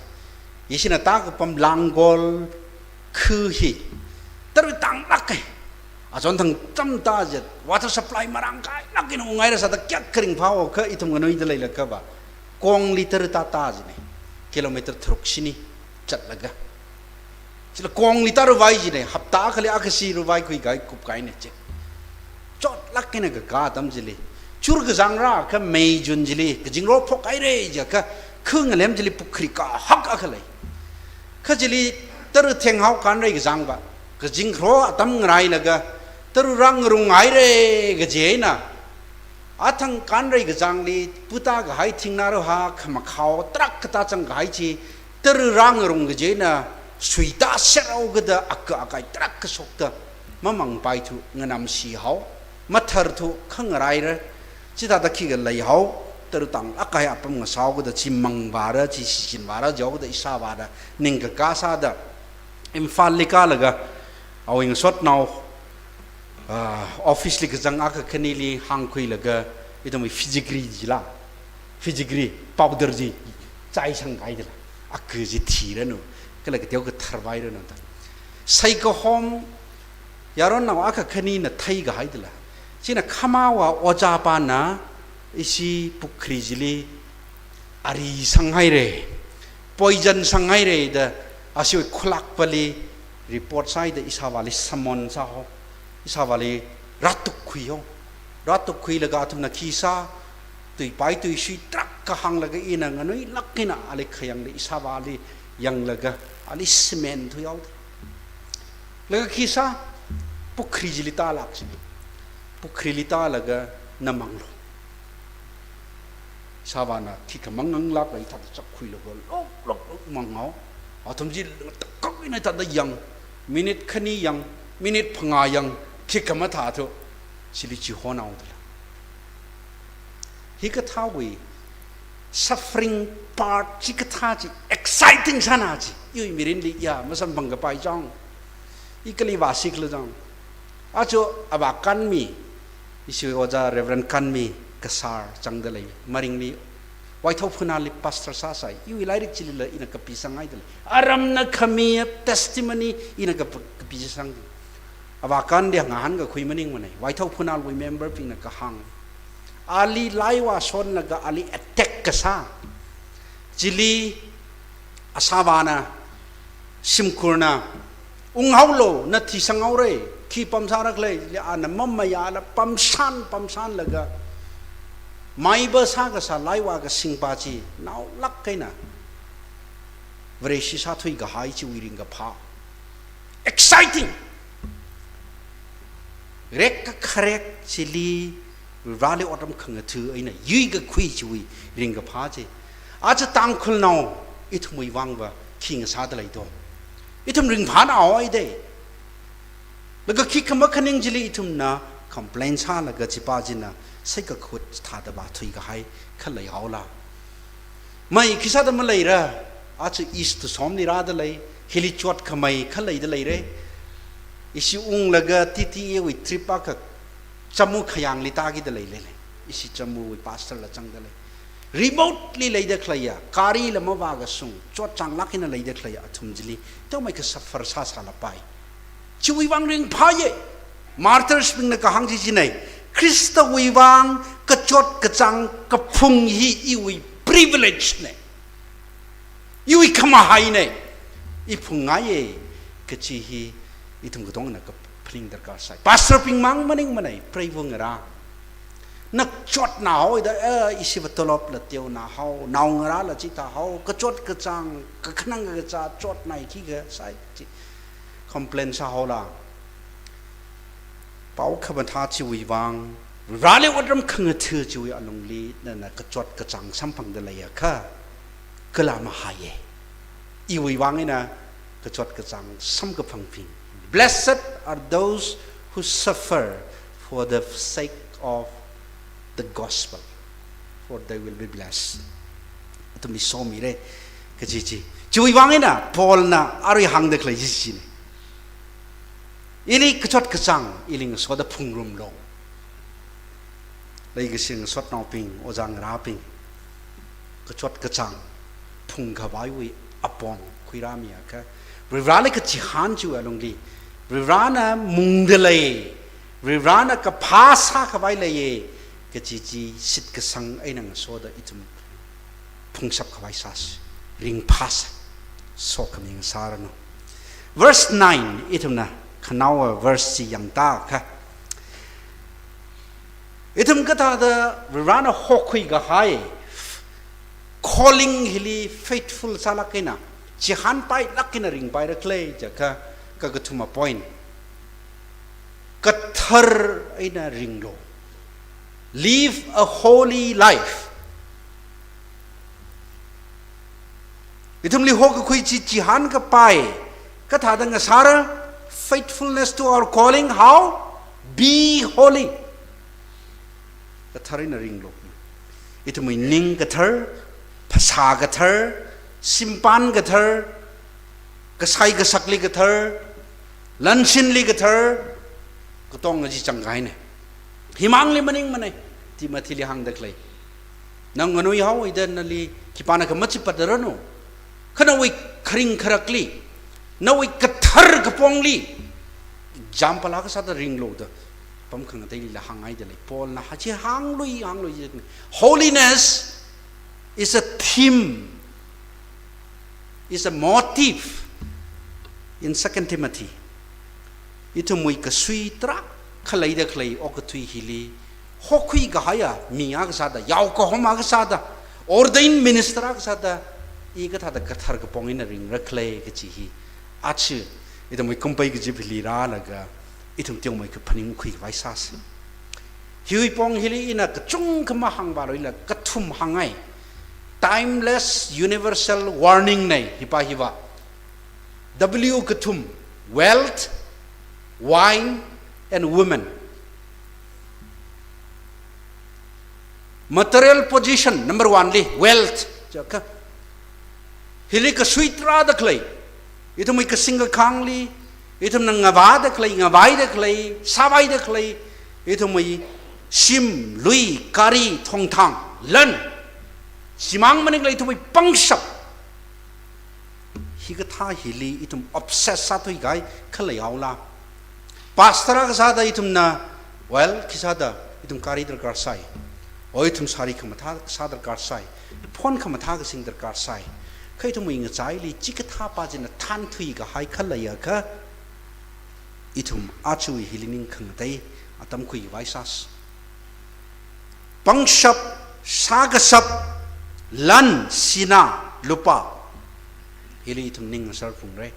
Ishina tākapam Langol khu hi, tara tānglāka. Achon thang tamta je, water supply marāngkahailāk eina unghaira sāda kayākha ringphāo kha ithum nganuida leilakhava, kongli tara tātā jinei. Kilometer tharuk shini zatlaga. Chila kongli tāruvai jinei, hapta akhali akha shi ruvaikhui kahai kupkahaina je. Chotlāk eina kakā atam chili. Chur kazangra kha May June chili, kazingrao phokhaira jiakha, khu ngalem chili pukhri kahak akha lei. Kha chili tara thenghao kānrai kazangva, kazingrao atam ngarailaga, tara rāngarunghaira kaji eina, athang kānrai kazangli puta kahai thingnā raha khamakhao tarākha tāzang kahai chi, tara rāngarung kaji eina, suita serao kada aka akai tarākha shokta, mamangpaithu nganamsi hao, matharthu khangaraira, chithāda khikha leihao, tarutanglāk kahai apam ngasāhaoda chi mangvāra, chi shichinvāra jihaoda ishāvāna ningkakā sāda Imphalli kālaga, awui ngasotnao, ah, officeli kazang akha khanili hāngkhuilaga, ithumwui fenugreek jila, fenugreek powder chi, chaisanghaidala, akha chi thiranu, kala kateo katharvairanu da. Saikahom, yaronnao akha khanina theikahaidala, china khamāva ojāpāna ishi pukhri chili ari sanghaira, poison sanghaira da, ashiwui khulakpali report sāhaida ishāvāli summon sāhao, ishāvāli rātukkhuihao. Rātukkhuilaga athumna khi sā, tuipai tuishui tarākha hānglaga ina nganuilāk eina ali khayangli ishāvāli yanglaga ali cement thuihao. Laga khi sā, pukhri chili tālāksa. Pukhrili tālaga na manglu. Ishāvāna khikha manganglākla hithāda chakkhuilaga lok lok lok manghao. Athum chi takak eina hithāda yang, minute khani yang, minute phangā yang, khikha mathāthu, chili chihonhaodala. Hikathāwui suffering part chikathā chi, exciting sāna chi, iwui mirinli ya masamphangkapai chang. I kali vāsi khala chang. Aja avā Kanmi, ishiwui ojā Reverend Kanmi Kasar zangda lei, Maringli Waithao Phunalli pastor sāsai, iwui lairik chilila ina kapisanghaida lei. Aramna khamiya testimony ina kap-, kapisang. Avā Kandi ngahānkakhui maningmanei, Waithao Phunalwui memberbingna kahāng. Ali laiva shonlaga ali attack kasā. Chili ishāvāna, shimkhurna, unghaolu, na thisanghaora, khi pamsāra khala, chili ana mamayāla pamshan, pamshanlaga, maiba sākasā laiva kasingpa chi, naolāk eina Vareshi sāthuikahai chiwui ringkaphā. Exciting! Rekkakharek chili Vareli otram khangatha eina yuikakhui chiwui ringkaphā chi. Aja Tangkhulnao ithumwui vangva khi ngasāda lei do. Ithum ringphāna haowa dei. Laga khikha makhaning chili ithumna complain sālaga chipa china saikakhut thāda vāthuikahai kha leihaola. Mai khisāda maleira, aja East to somli rāda lei, hili chotkhamei kha leida leira. Ishi unglaga T T A wui trip akha Jammu khayāngli tākida leilei. Ishi Jammu wui pastor la zangda lei. Remotely leida khaleiya, gari la mavākashung, chotchānglāk eina leida khaleiya athum chili, teomeikha suffer sāsālapai. Chiwui vang ringphāya. Martyrsbingna kahāng chi chinei. Khristawui vang kachot kachāng kaphung hi iwui privilege nei. Iwui khamahai nei. I phungngaiya kachi hi ithum katongana kaphaning darkar sai. Pastorbing mang maningmanei, preiva ngarā. Na chotnā haoda, eh, ishiva tolopla teonā hao, naongarāla chithā hao, kachot kachāng, kakhanang kakazā chotnā khikha sai chi. Complain sāhaola. Pao khamathā chiwui vang, Vareli otram khangatha chiwui alungli, nana kachot kachāng samphangda leiakha, kala mahaiya. Iwui vang eina kachot kachāng samkaphangphing. Blessed are those who suffer for the sake of the gospel, for they will be blessed. Athumli somira kaji chi. Chiwui vang eina Paulna arui hāngda khalei chi chinei. Ili kachot kachāng, ili ngasoda phungrumlu. Leikashi ngasotnaobing, ojā ngarābing, kachot kachāng phungkhavaiwui apong khuirāmiakha, Vareli kachihān chiwui alungli, Varena mungda lei, Varena kaphā sākhavai leiya kaji chi shitkasang eina ngasoda ithum phungshap khavai sāsa, ringphāsa, sokhami ngasāranu. Verse nine, ithumna khanaowa verse chi yangda kha, ithum kathāda Varena hokhui kahai calling hili faithful sālāk eina, chihānpailāk eina ringpaira khala jiakha, kakathuma point. Kathar eina ringlu. Live a holy life. Ithumli hokakhui chi chihān kapai, kathāda ngasāra, Faithfulness to our calling, how? Be holy. Kathar eina ringlu. Ithumwui ning kathar, phasā kathar, shimpan kathar, kasai kasakli kathar, lanshinli kathar, katonga chi changkahaina. Himangli maningmana, Timothyli hāngda khalei. Nang nganuihaoda nali khipānakha machipatranu. Kha nawui kharing kharakli, nawui kathar kapongli, example akha sāda ringlu da apam khangateilila hānghaida lei. Paulna hachi hānglui, hānglui. Holiness is a theme, is a motive in Second Timothy. Ithumwui kasui tarākha leida khalei okathui hili, hokhui kahaiya mi akha sāda, yao kahom akha sāda, ordained minister akha sāda, i kathāda kathar kapong eina ringra khala kachi hi aja ithumwui kumpai kazip hili rālaga, ithum teomeikha phaningkhui khavai sāsa. Hiwui pong hili ina kachungkha mahāngvāluila kathum hāngngai. Timeless universal warning na hipa hiva. W kathum, wealth, wine, and women. Material position, number one li, wealth. Chaka. Hili kasui tarāda khalei, ithumwui kasing kakhangli, ithumna ngavāda khalei, ngavaida khalei, sāvaida khalei, ithumwui shim, lui, gari, thongthang, lan, chimang maningla ithumwui pangshap. Hikathā hili ithum obsess sāthui kahai khaleihaola. Pastor akha sāda ithumna, well, khisāda ithum gari darkar sai. O ithum sari khamathā sā darkar sai. Phone khamathā kasing darkar sai. Kha ithumwui ngachaili chikathā pa china thānthui kahai khaleiakha, ithum ajawui hili ning khangatei atam khuivai sāsa. Pangshap, sākashap, lan, sinā, lupā. Hili ithum ning ngasar phungra.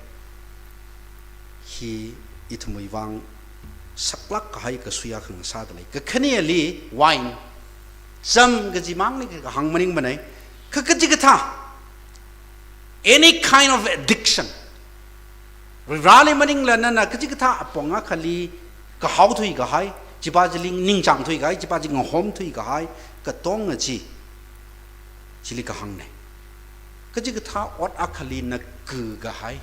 Hi ithumwui vang saklāk kahai kasui akha ngasāda lei. Kakhaneli wine. Cham kachimangli kahāng maningmana. Kha kachikathā, any kind of addiction. Vareli maningla nana kachikathā apong akhali kahaothui kahai, chipa chili ningchāngthui kahai, chipa chi ngahomthui kahai, katonga chi, chili kahāngna. Kachikathā ot akhali na kukahai.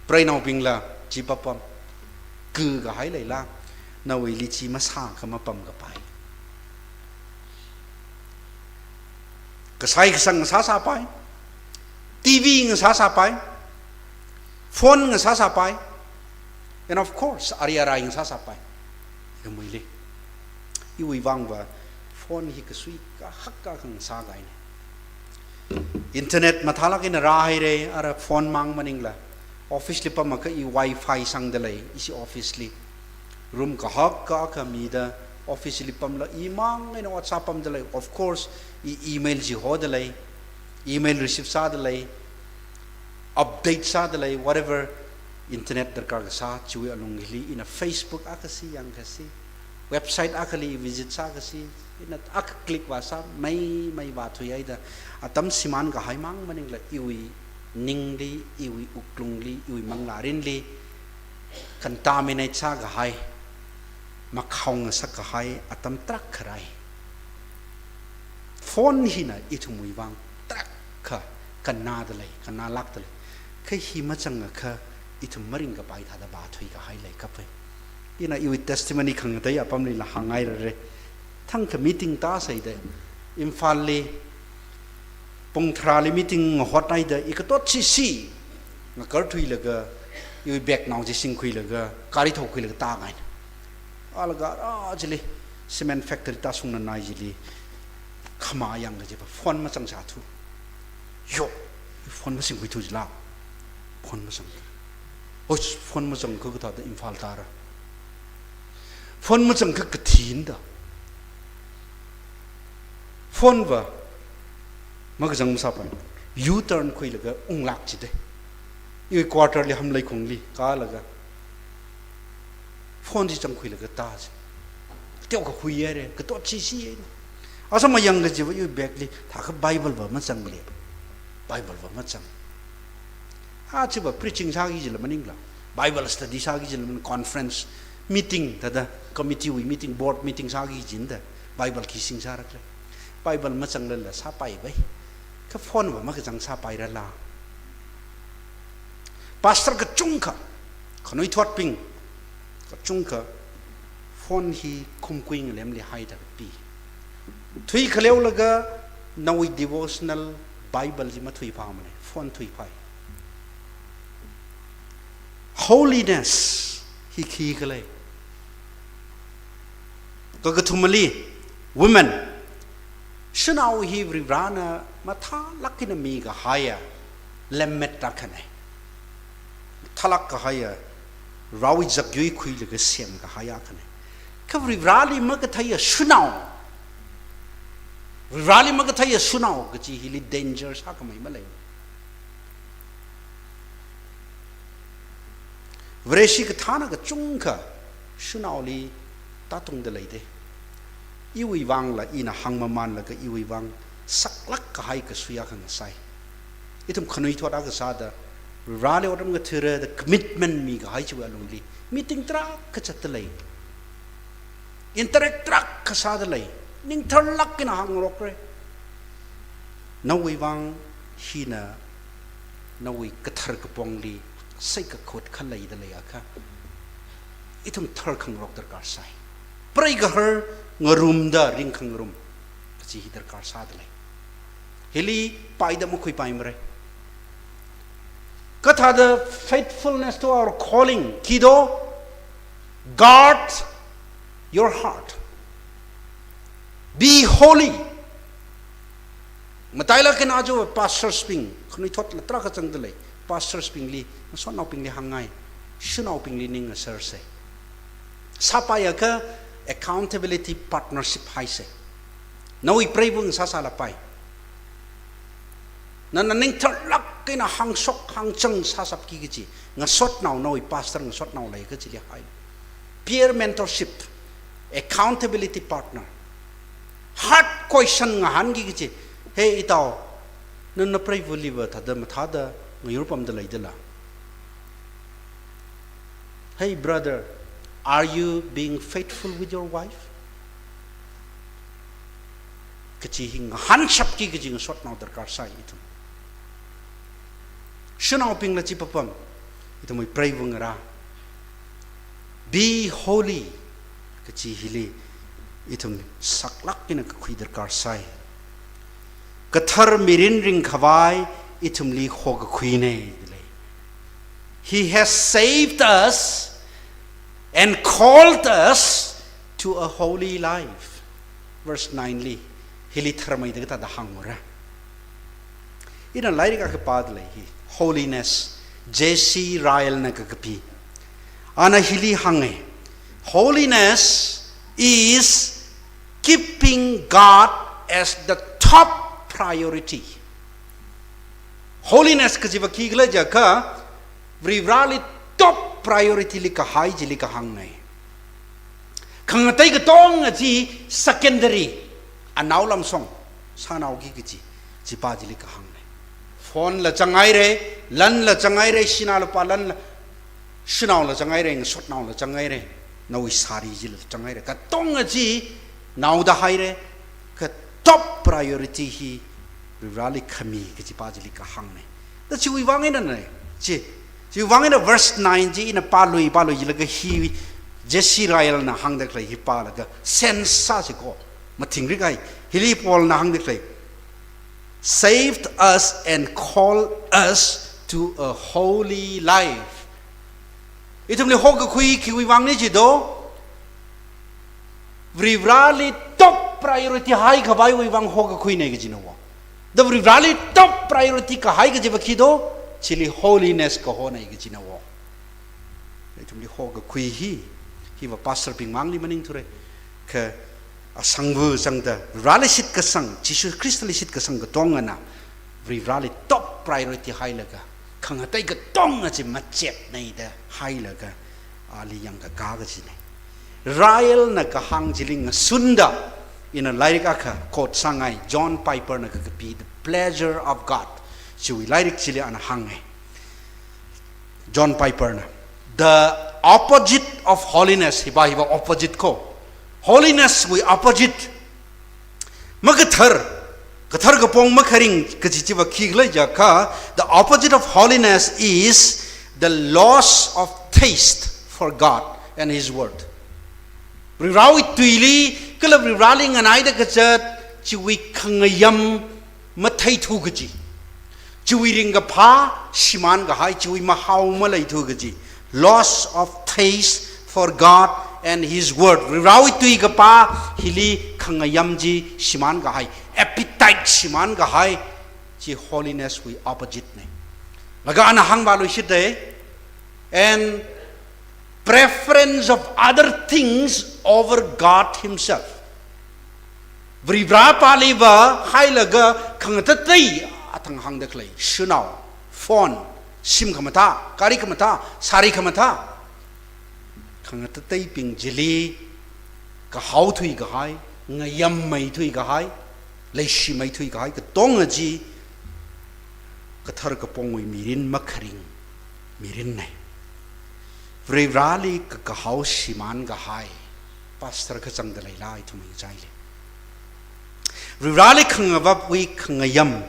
Preinaobingla chi papam. Kukahai leila, nawuili chi masākha mapamkapai. Kasai kasang ngasāsāpai. T V ngasāsāpai. Phone ngasāsāpai. And of course, ari arai ngasāsāpai. Kamuili. Iwui vangva phone hi kasui kahak akha ngasā kahaina. Internet mathālāk eina rāhaira, ara phone mang maningla. Office li pamakha i Wi-Fi sangda lei, ishi office li. Room kahak akha mida office li pamla imang eina ot sāpamda lei. Of course, i email chi hoda lei, email receive sāda lei, update sāda lei, whatever, internet darkar kasā, chiwui alungli ina Facebook akha si yangkasi, website akhali visit sākasi, ina akha click vāsā, mei, mei vāthuihaida, atam shimān kahai mang maningla iwui ningli, iwui wuklungli, iwui manglārinli contaminate sākahai, makhao ngasak kahai atam tarākha rāi. Phone hina ithumwui vang tarākha kannada lei, kannalākda lei. Kha hi machangakha ithum maringkapai thāda vāthui kahai leikapai. Ina iwui testimony khangatei apamlila hāngngairara. Thangkha meeting tāsāda, Imphalli pung tharāli meeting ngahothaida, i katot sisi ngakarthuilaga, iwui bag nao chi singkhuilaga, gari thokhuilaga tāngaina. Alaga, ah, chili, cement factory tāshungna nai chili, khamā yangkachiva phone machangsāthu. Yo, phone masingkhuithu chila. Phone machang. Oi, phone machangakha kathāda Imphal tāra. Phone machangakha kathina da. Phone va makachang masāpai. U-turn khuilaga unglāk chida. Iwui quarter li Hamleikhongli kālaga phone chi changkhuilaga tā chi. Teokha khuihaira, katot sisi haira. Asā mayangkachiva iwui bag li thākha Bible va machangli. Bible va machang. Achiva preaching sāki jila maningla. Bible study sāki kajina, conference, meeting, thāda committee wui meeting, board meeting sāki kajina da Bible khi sing sāra khalei. Bible mazanglala sāpai bai. Kha phone va makazang sāpai rala. Pastor kachungkha, khanuithotbing kachungkha phone hi khumkui ngalemli haida pi. Thuikhaleolaga nawui devotional Bible chi mathuiphāmana, phone thuiphai. Holiness hi khi khalei. Kakathumali, women, shanao hi Varivarana mathālāk eina mikahaiya lemmet akhana. Mathālāk kahaiya, Varewui zakyui khuilaga semkahaiya akhana. Kha Varivarali makatheiya shanao, Varivarali makatheiya shanao kachi hili danger sākhamei malei. Vareshi kathāna kachungkha shanaoli tātungda leida. Iwui vangla ina hāngmamanlaga iwui vang saklāk kahai kasui akha ngasai. Ithum khanuithot akha sāda, Vareli otram ngathara da commitment mikahai chiwui alungli meeting tarākha zatda lei. Interact tarākha sāda lei. Ningtharlāk eina hāngrokra. Nawui vang hina nawui kathar kapongli saikakhui khalei da leiakha, ithum tharkhangarok darkar sai. Preigahar ngarumda ringkhangarum kachi hi darkar sāda lei. Hili paida makhuipaimara. Kathāda faithfulness to our calling, khi do, guard your heart. Be holy. Matailāk eina aja pastorsbing, khanuithotla tarākha zangda lei, pastorsbingli, ngasotnaobingli hāngngai, shanaobingli ning ngasarsei. Sāpaiakha accountability partnership haisei. Nawui preiva ngasāsālapai. Nana ningtharlāk eina hāngshok hāngchang sāshapki kachi, ngasotnao, nawui pastor ngasotnao lei kachili hai. Peer mentorship, accountability partner. Hard question ngahānki kachi, "Hey itao, nana preivaliva thāda mathāda ngayurpamda leidala? Hey brother, are you being faithful with your wife?" kachi hi ngahānshapki kachi ngasotnao darkar sai ithum. Shanaobingla chi papam, ithumwui preiva ngarā. Be holy kachi hili ithum saklāk eina kakhui darkar sai. Kathar mirin ringkhavai ithumli hokakhuina da lei. He has saved us and called us to a holy life. Verse nine li, hili tharmeida kathāda hāngura. Ina lairik akha pāda lei hi, Holiness, J C Ryle na kakapi. Ana hili hānga, "Holiness is keeping God as the top priority." Holiness kajiva khikhala jiakha, Varivarali top priority li kahai chili kahāngna. Khangatei katonga chi secondary, anaolamshong sānaoki kachi, chipa chili kahāngna. Phone la zanghaira, lan la zanghaira, sinā lupā lan la, shanaola zanghaira, ngasotnaola zanghaira, nawui sari chila zanghaira. Katonga chi naoda haira, kha top priority hi Varivarali khami kachipa chili kahāngna. Da chiwui vang eina na, chi, chiwui vang eina verse nine chi ina pālui, pāluilaga hi J C Ryle na hāngda khalei hi pālaga sense sāsi ko, mathingrik hai. Hili Paul na hāngda khalei, "Saved us and called us to a holy life." Ithumli hokakhui khiwui vangna chi do, Varivarali top priority haikhavaiwui vang hokakhuina kajina wo. Da Varivarali top priority kahai kajiva khi do, chili holiness kahona kajina wo. Ithumli hokakhui hi, hiva pastorbing mangli maningthure. Kha asangva zangda, Vareli shitkasang, Jishu Khristali shitkasang katongana, Varivarali top priority hailaga, khangatei katonga chi machepna da hailaga, ali yangkakā kajina. Ryle na kahāng chili ngasunda, ina lairik akha quote sāngai, John Piper na kakapi, The Pleasure of God. Chiwui lairik chili ana hānga. John Piper na, The opposite of holiness, hiva hiva opposite ko. Holiness wui opposite. Makathar, kathar kapong makharing kaji chiva khikhala jiakha, the opposite of holiness is the loss of taste for God and His word. Varivarāwui tuili, kala Varivarāli nganaida kazat, chiwui khangayam matheithu kaji. Chiwui ringkaphā shimānkahai, chiwui mahao maleithu kaji. Loss of taste for God and His word. Varivarāwui tui kapā hili khangayam chi shimānkahai, appetite shimānkahai, chi holiness wui opposite na. Laga ana hāngvāluishit de, and preference of other things over God Himself. Varivarā pāli vāhailaga khangatatei athang hāngda khalei, shanao, phone, shim khamathā, gari khamathā, sari khamathā. Khangatateibing chili kahaothui kahai, ngayammeithui kahai, leishimeithui kahai katonga chi kathar kapongwui mirin makharing mirin na. Varivarāli kakahao shimānkahai pastor kachangda leila ithumwui ngachaili. Varivarāli khangavapwui khangayam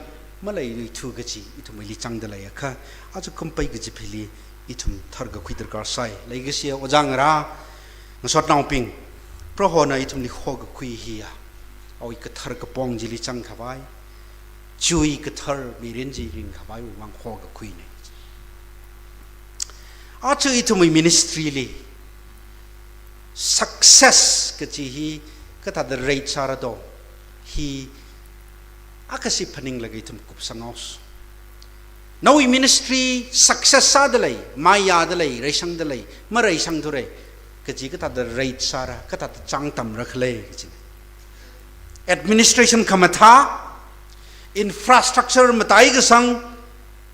maleithu kaji ithumwuili changda leiakha, aja kumpai kaji phili ithum tharkakhui darkar sai. Leikashi ojā ngarā, ngasotnaobing, Prohona ithumli hokakhui hiya, awui kathar kapong chili changkhavai, chiwui kathar mirin chi ringkhavaiwui vang hokakhui na. Aja ithumwui ministry li success kaji hi kathāda rate sāra do, hi akhashi phaninglaga ithum kupsanghaosa. Nawui ministry success sāda lei, mayāda lei, reisangda lei, mareisangthura kaji kathāda rate sāra, kathāda chāngtamra khala kaji. Administration khamathā, infrastructure mataikasang,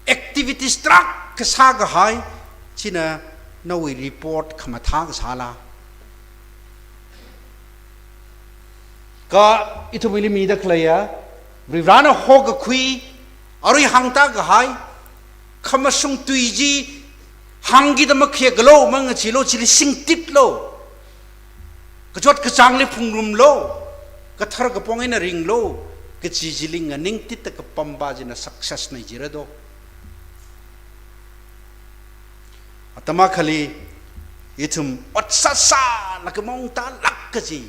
activities tarākha sākahai, china nawui report khamathā kasāla. Kha ithumwuili mida khaleiya, Varivarāna hokakhui, arui hāngtākahai, khamashung tui chi hāngkida makhaikalo, mangacheelo, chili singtitlo, kachot kachāngli phungrumlo, kathar kapong eina ringlo kaji chili nganingtitda kapam pa china success na jira do. Atam akhali ithum ot sāsālaga maungtālāk kaji,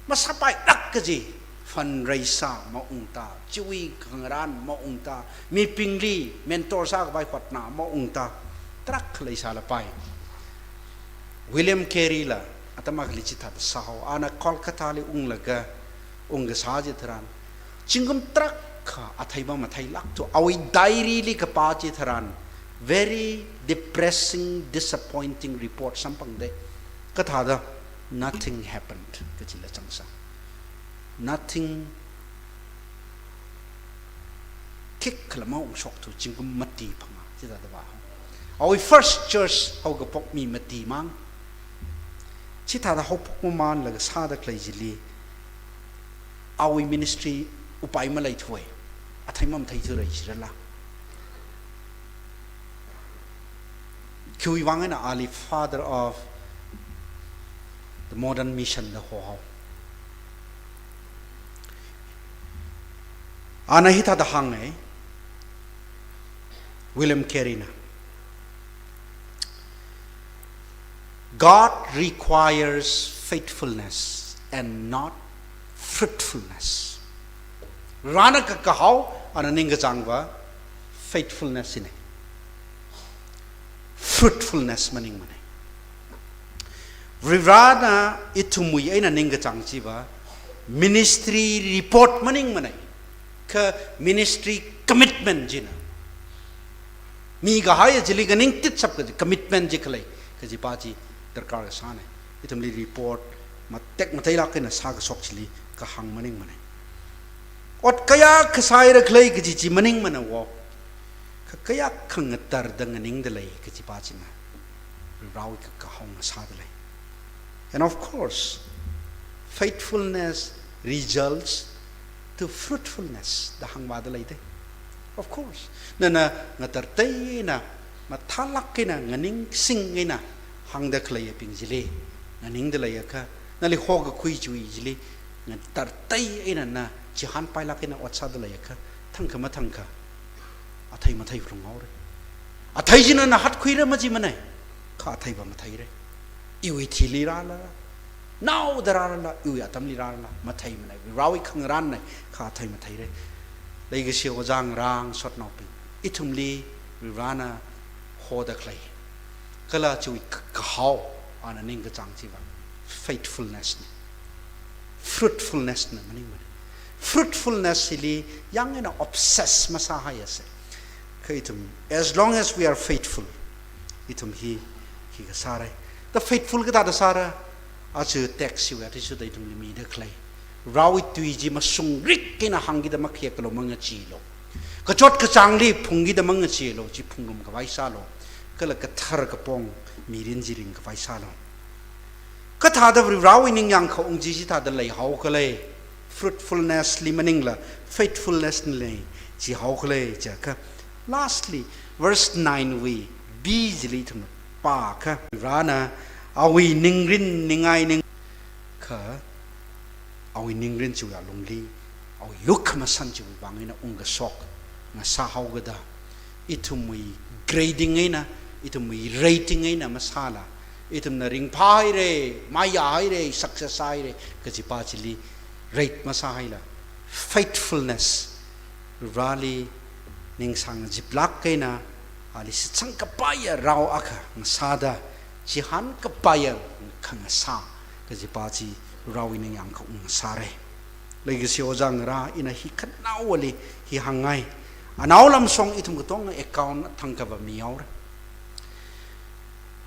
masāpailāk kaji, fundraise sā maungtā, chiwui khangarān maungtā, mibingli mentor sākhavai hotnā maungtā, tarākha leisālapai. William Carey la atam akhali chithāda sāhao, ana Kolkata li unglaga, ungkasā chitharan, zingkum tarākha athei mamatheilākthu, awui diary li kapā chitharan, very depressing, disappointing report samphangda. Kathāda, nothing happened kajila zangsā. Nothing, khikkhala maungshokthu, zingkum mati phangā chithāda vāhao. Awui first church haokaphok mi mati mang. Chithāda haophok mamānlaga sāda khalei chili, awui ministry upai maleithuwa, athei mamatheithura jirala. Khiwui vang eina ali father of the modern mission da hohao. Ana hithāda hānga, William Carey na, "God requires faithfulness and not fruitfulness." Varena kakahao, ana ningkachāngva faithfulness hina. Fruitfulness maningmana. Varena ithumwui eina ningkachāng chiva ministry report maningmana, kha ministry commitment china. Mikahai chili kaningtitshap kaji commitment chi khalei kaji pa chi darkar kasāna. Ithumli report matek matheilāk eina sākashok chili kahāng maningmana. Ot kayākha sāhaira khalei kaji chi maningmana wo. Kha kayākha ngatarda nganingda lei kaji pa china Varewui kakahao ngasāda lei. And of course, faithfulness results to fruitfulness da hāngvāda lei de. Of course, nana ngatartei eina mathālāk eina nganingsing eina hāngda khaleibing chili nganingda leiakha, nali hokakhui chiwui chili ngatartei eina na chihānpailāk eina ot sāda leiakha, thangkha mathangkha athei mathei phalunghaora. Athei china na hatkhuira majimanei, kha athei va matheira. Iwui thili rāla, naoda rāla, iwui atamli rāla, matheimanei. Varewui khangarānnei, kha athei matheira. Leikashi ojā ngarā ngasotnaobing, ithumli Varena hoda khalei, kala chiwui k-, kahao ana ningkachāng chiva faithfulness nei. Fruitfulness na maningmana. Fruitfulness hili yāng eina obsess masāhaiasa. Kha ithum, as long as we are faithful, ithum hi, hi kasāra. Da faithful kathāda sāra, aja text hiwui athishurda ithumli mida khalei, Varewui tui chi mashungrik eina hāngkida makhayak kalo mangacheealu. Kachot kachāngli phungkida mangacheealu, chi phungrumkhavai sālu. Kala kathar kapong mirin chi ringkhavai sālu. Kathāda Varewui ningyāng khaung chi chithāda leihao khala, fruitfulness li maningla faithfulness li chihao khala jiakha. Lastly, verse nine wui B chili ithum pāakha, Varena awui ningrin ningai ning kha, awui ningrin chiwui alungli, awui lukhamashan chiwui vang eina ungkashok ngasāhaokida, ithumwui grading eina, ithumwui rating eina masāla, ithumna ringphāhaira, mayāhaira, success haira kajipa chili rate masāhaila, faithfulness, Vareli ningsāngajiplāk eina, ali shitsang kapaiya rao akha ngasāda, chihān kapaiya khangasā kajipa chi Varewui ningyāng khaung ngasāra. Leikashi ojā ngarā, ina hi khanaowali hi hāngngai. Anao lamshong ithum katonga account thangkha va mihaora.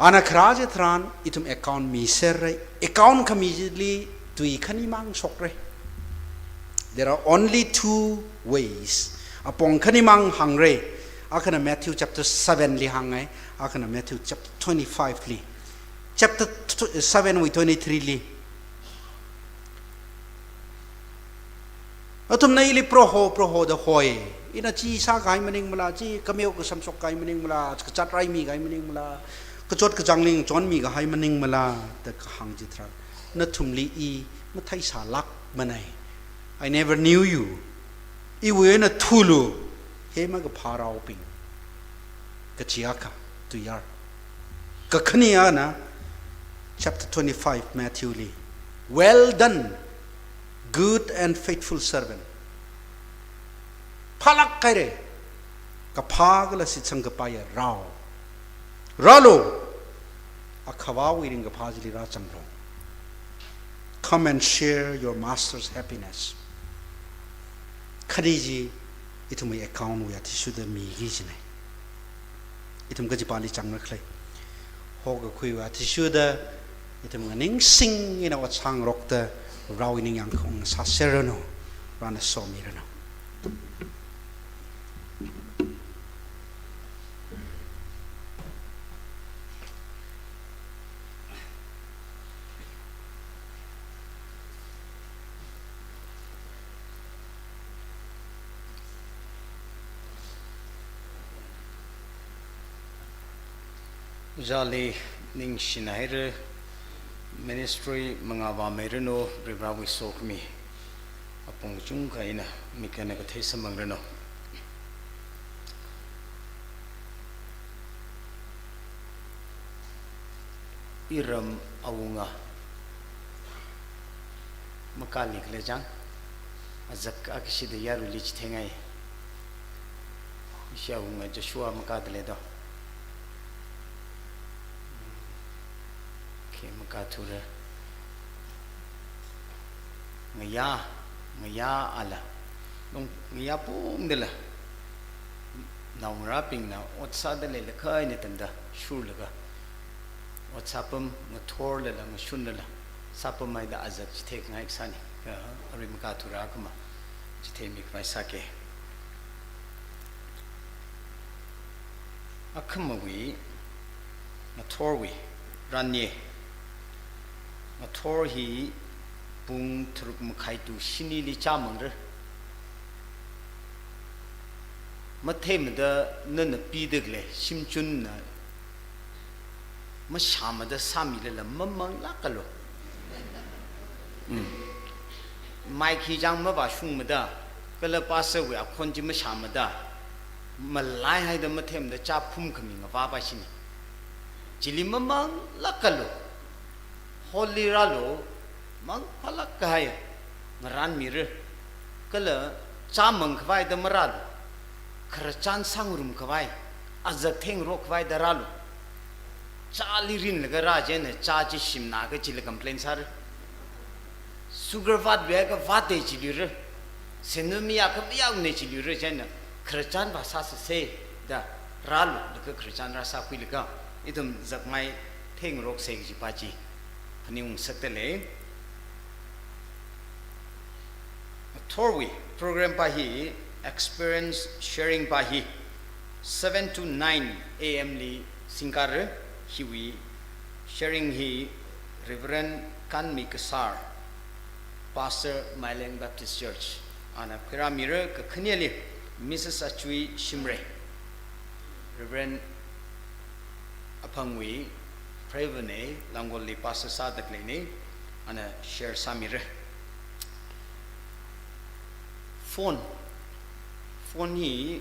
Ana kharā chitharan ithum account miserra, account khami chili tui khanimang shokra. There are only two ways. Apong khanimang hāngra. Akhana Matthew chapter seven li hāngngai, akhana Matthew chapter twenty-five li. Chapter tw-, seven wui twenty-three li. Athumna ili Proho, Proho da hoi. Ina chi sākahai maningmala, chi kameo kashamshokkahai maningmala, kachat raimikahai maningmala, kachot kachāngli ngachonmikahai maningmala, da kahāng chitharan, nathumli i matheisālākmanei. I never knew you. Iwui eina thulu, he makaphā raobing, kachi akha tuiyār. Kakhaniyana, chapter twenty-five Matthew li, "Well done, good and faithful servant." Phālāk haira, kaphā kala shitsang kapaiya rao. Rālu, Akhavāwui ringkaphā chili rāzanglu. Come and share your master's happiness. Khani chi ithumwui account wui athishurda miki kajinei. Ithum kachipāli zangrakhala. Hokakhuiwui athishurda ithum nganingsing eina ot sāngarokta Varewui ningyāng khaung sāserranu. Varena somiranu. Ojāli ningshina haira, ministry mangā vāmeiranu, Varewui sokhami apong kachungkha eina mik eina kathei samphangranu. Iram awunga makāli khalei chang, azak akashida yaruili chitheingai. Ishi awunga Joshua makāda leido. Khi makāthura. Ngayā, ngayā ala. Nung ngayā pungdala, naongarābingna ot sāda leilakha eina tangda shurlaga, ot sāpam ngathorlala, ngashunlala, sāpamhaida azak chitheikhangai kasāna. Kha arui makāthura kama, chitheimikhavai sāke. Akhamawui, ngathorwui, ranye. Ngathor hi pung tharuk makhai to shinili chāmangra. Matheimada nana pida khalei shimchunna mashāmada sāmilala mamanglākalu. Mm. Mic hi chang mavāshungmada, kala pastor wui akhon chi mashāmada, malaihaida matheimada chā phumkhami ngavāpai shini. Chili mamanglākalu. Hall li rālu, mangphālāk kahai ngarānmira. Kala chāmang khavaida marālu. Khararchan sāngarum khavai, azak thengrok khavaida rālu. Chāli rinlaga rā chieina chā chi shimna kachila complain sāra. Sugar vātwui akha vātei chilira. Senu mayākha mayāunei chilira chieina khararchan vāsāsāsa da rālu, laga khararchan rāsākhuilaga ithum zakmai thengroksa kajipa chi phaningung ngasakta lei. Thorwui program pa hi experience sharing pa hi seven to nine A M li singkara. Hiwui sharing hi Reverend Kanmi Kasar, Pastor, Maileng Baptist Church, ana khuirāmira. Kakhaneli Missus Achui Shimray, Reverend Aphangwui preivanei, Langolli pastor sāda khaleina, ana share sāmira. Phone, phone hi,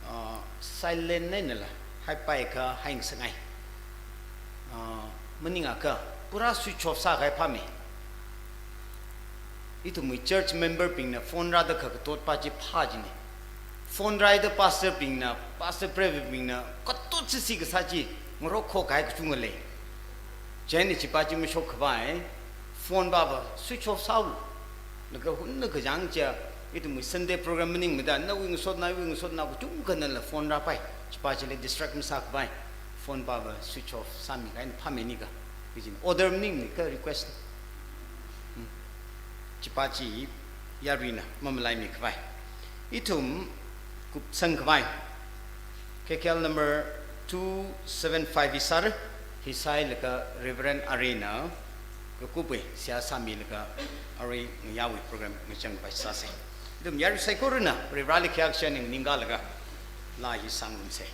ah, silent einala haipai kha haingasakngai. Ah, maningakha pura switch off sākahai phāmei. Ithumwui church member bingna phone rāda kakatot pa chi phā jina. Phone rāhaida pastor bingna, pastor preivabingna katot sisi kasā chi ngarokkahai kachunga lei. Chieina chipa chi mashok khavai phone pava switch off sālu. Laga hunna kachang chiya, ithumwui Sunday program maningmada nawui ngasotna, iwui ngasotna kachungkhanala phone rāpai. Chipa chili distract masā khavai phone pava switch off sāmikahai phāmei nika. Kajina. Order maningnika, request. Hmm. Chipa chi yaruina mamalaimi khavai. Ithum kupsang khavai K K L number two seven five hi sāra, hi sāhailaga Reverend Arena kakupwui seihā sāmilaga arui ngayāwui program ngachang khavai sāsa. Ithum yarui saikorana Vareli khayākashā ningning kalaga laa hi sāngarumsa.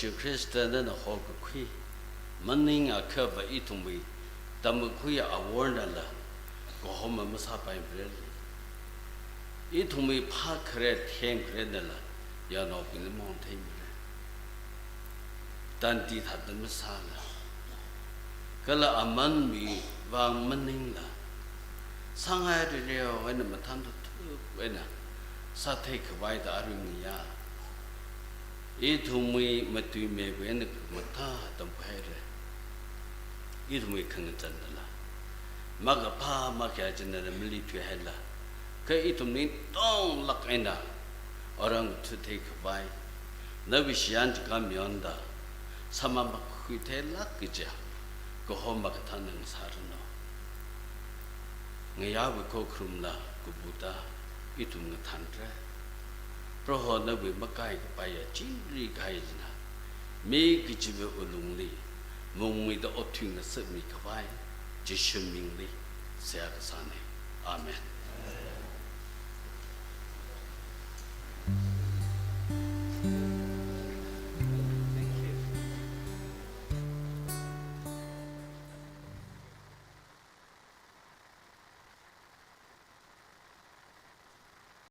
Jishu Khrista nana hokakhui maningakha va ithumwui tamkakhui awornala kahoma masāpaimara. Ithumwui phākhare themkharenala yānaobingli maungtheimara. Tandi thāda masāla, kala amanwui vang maningla, sāngai rireo eina mathān thuthup eina sātheikhavai da arui ngayā. Ithumwui matuimeiwui eina khamathā tamkhuihaira. Ithumwui khangachānnala, makaphā makhayā chinala maleithuihaila, kha ithumli tonglāk eina aram ngathut theikhavai, nawui shiyan chikān mayonda sāma makhuitheilāk kaja kahoma kathānna ngasāranu. Ngayāwui khokharumla kabuda ithum ngathānra. Proho nawui makaikapaiya chingri kahai china, mi kachiva̱ wui lungli mungmida othui ngasakmikhavai Jishu mingli seihā kasāna. Amen.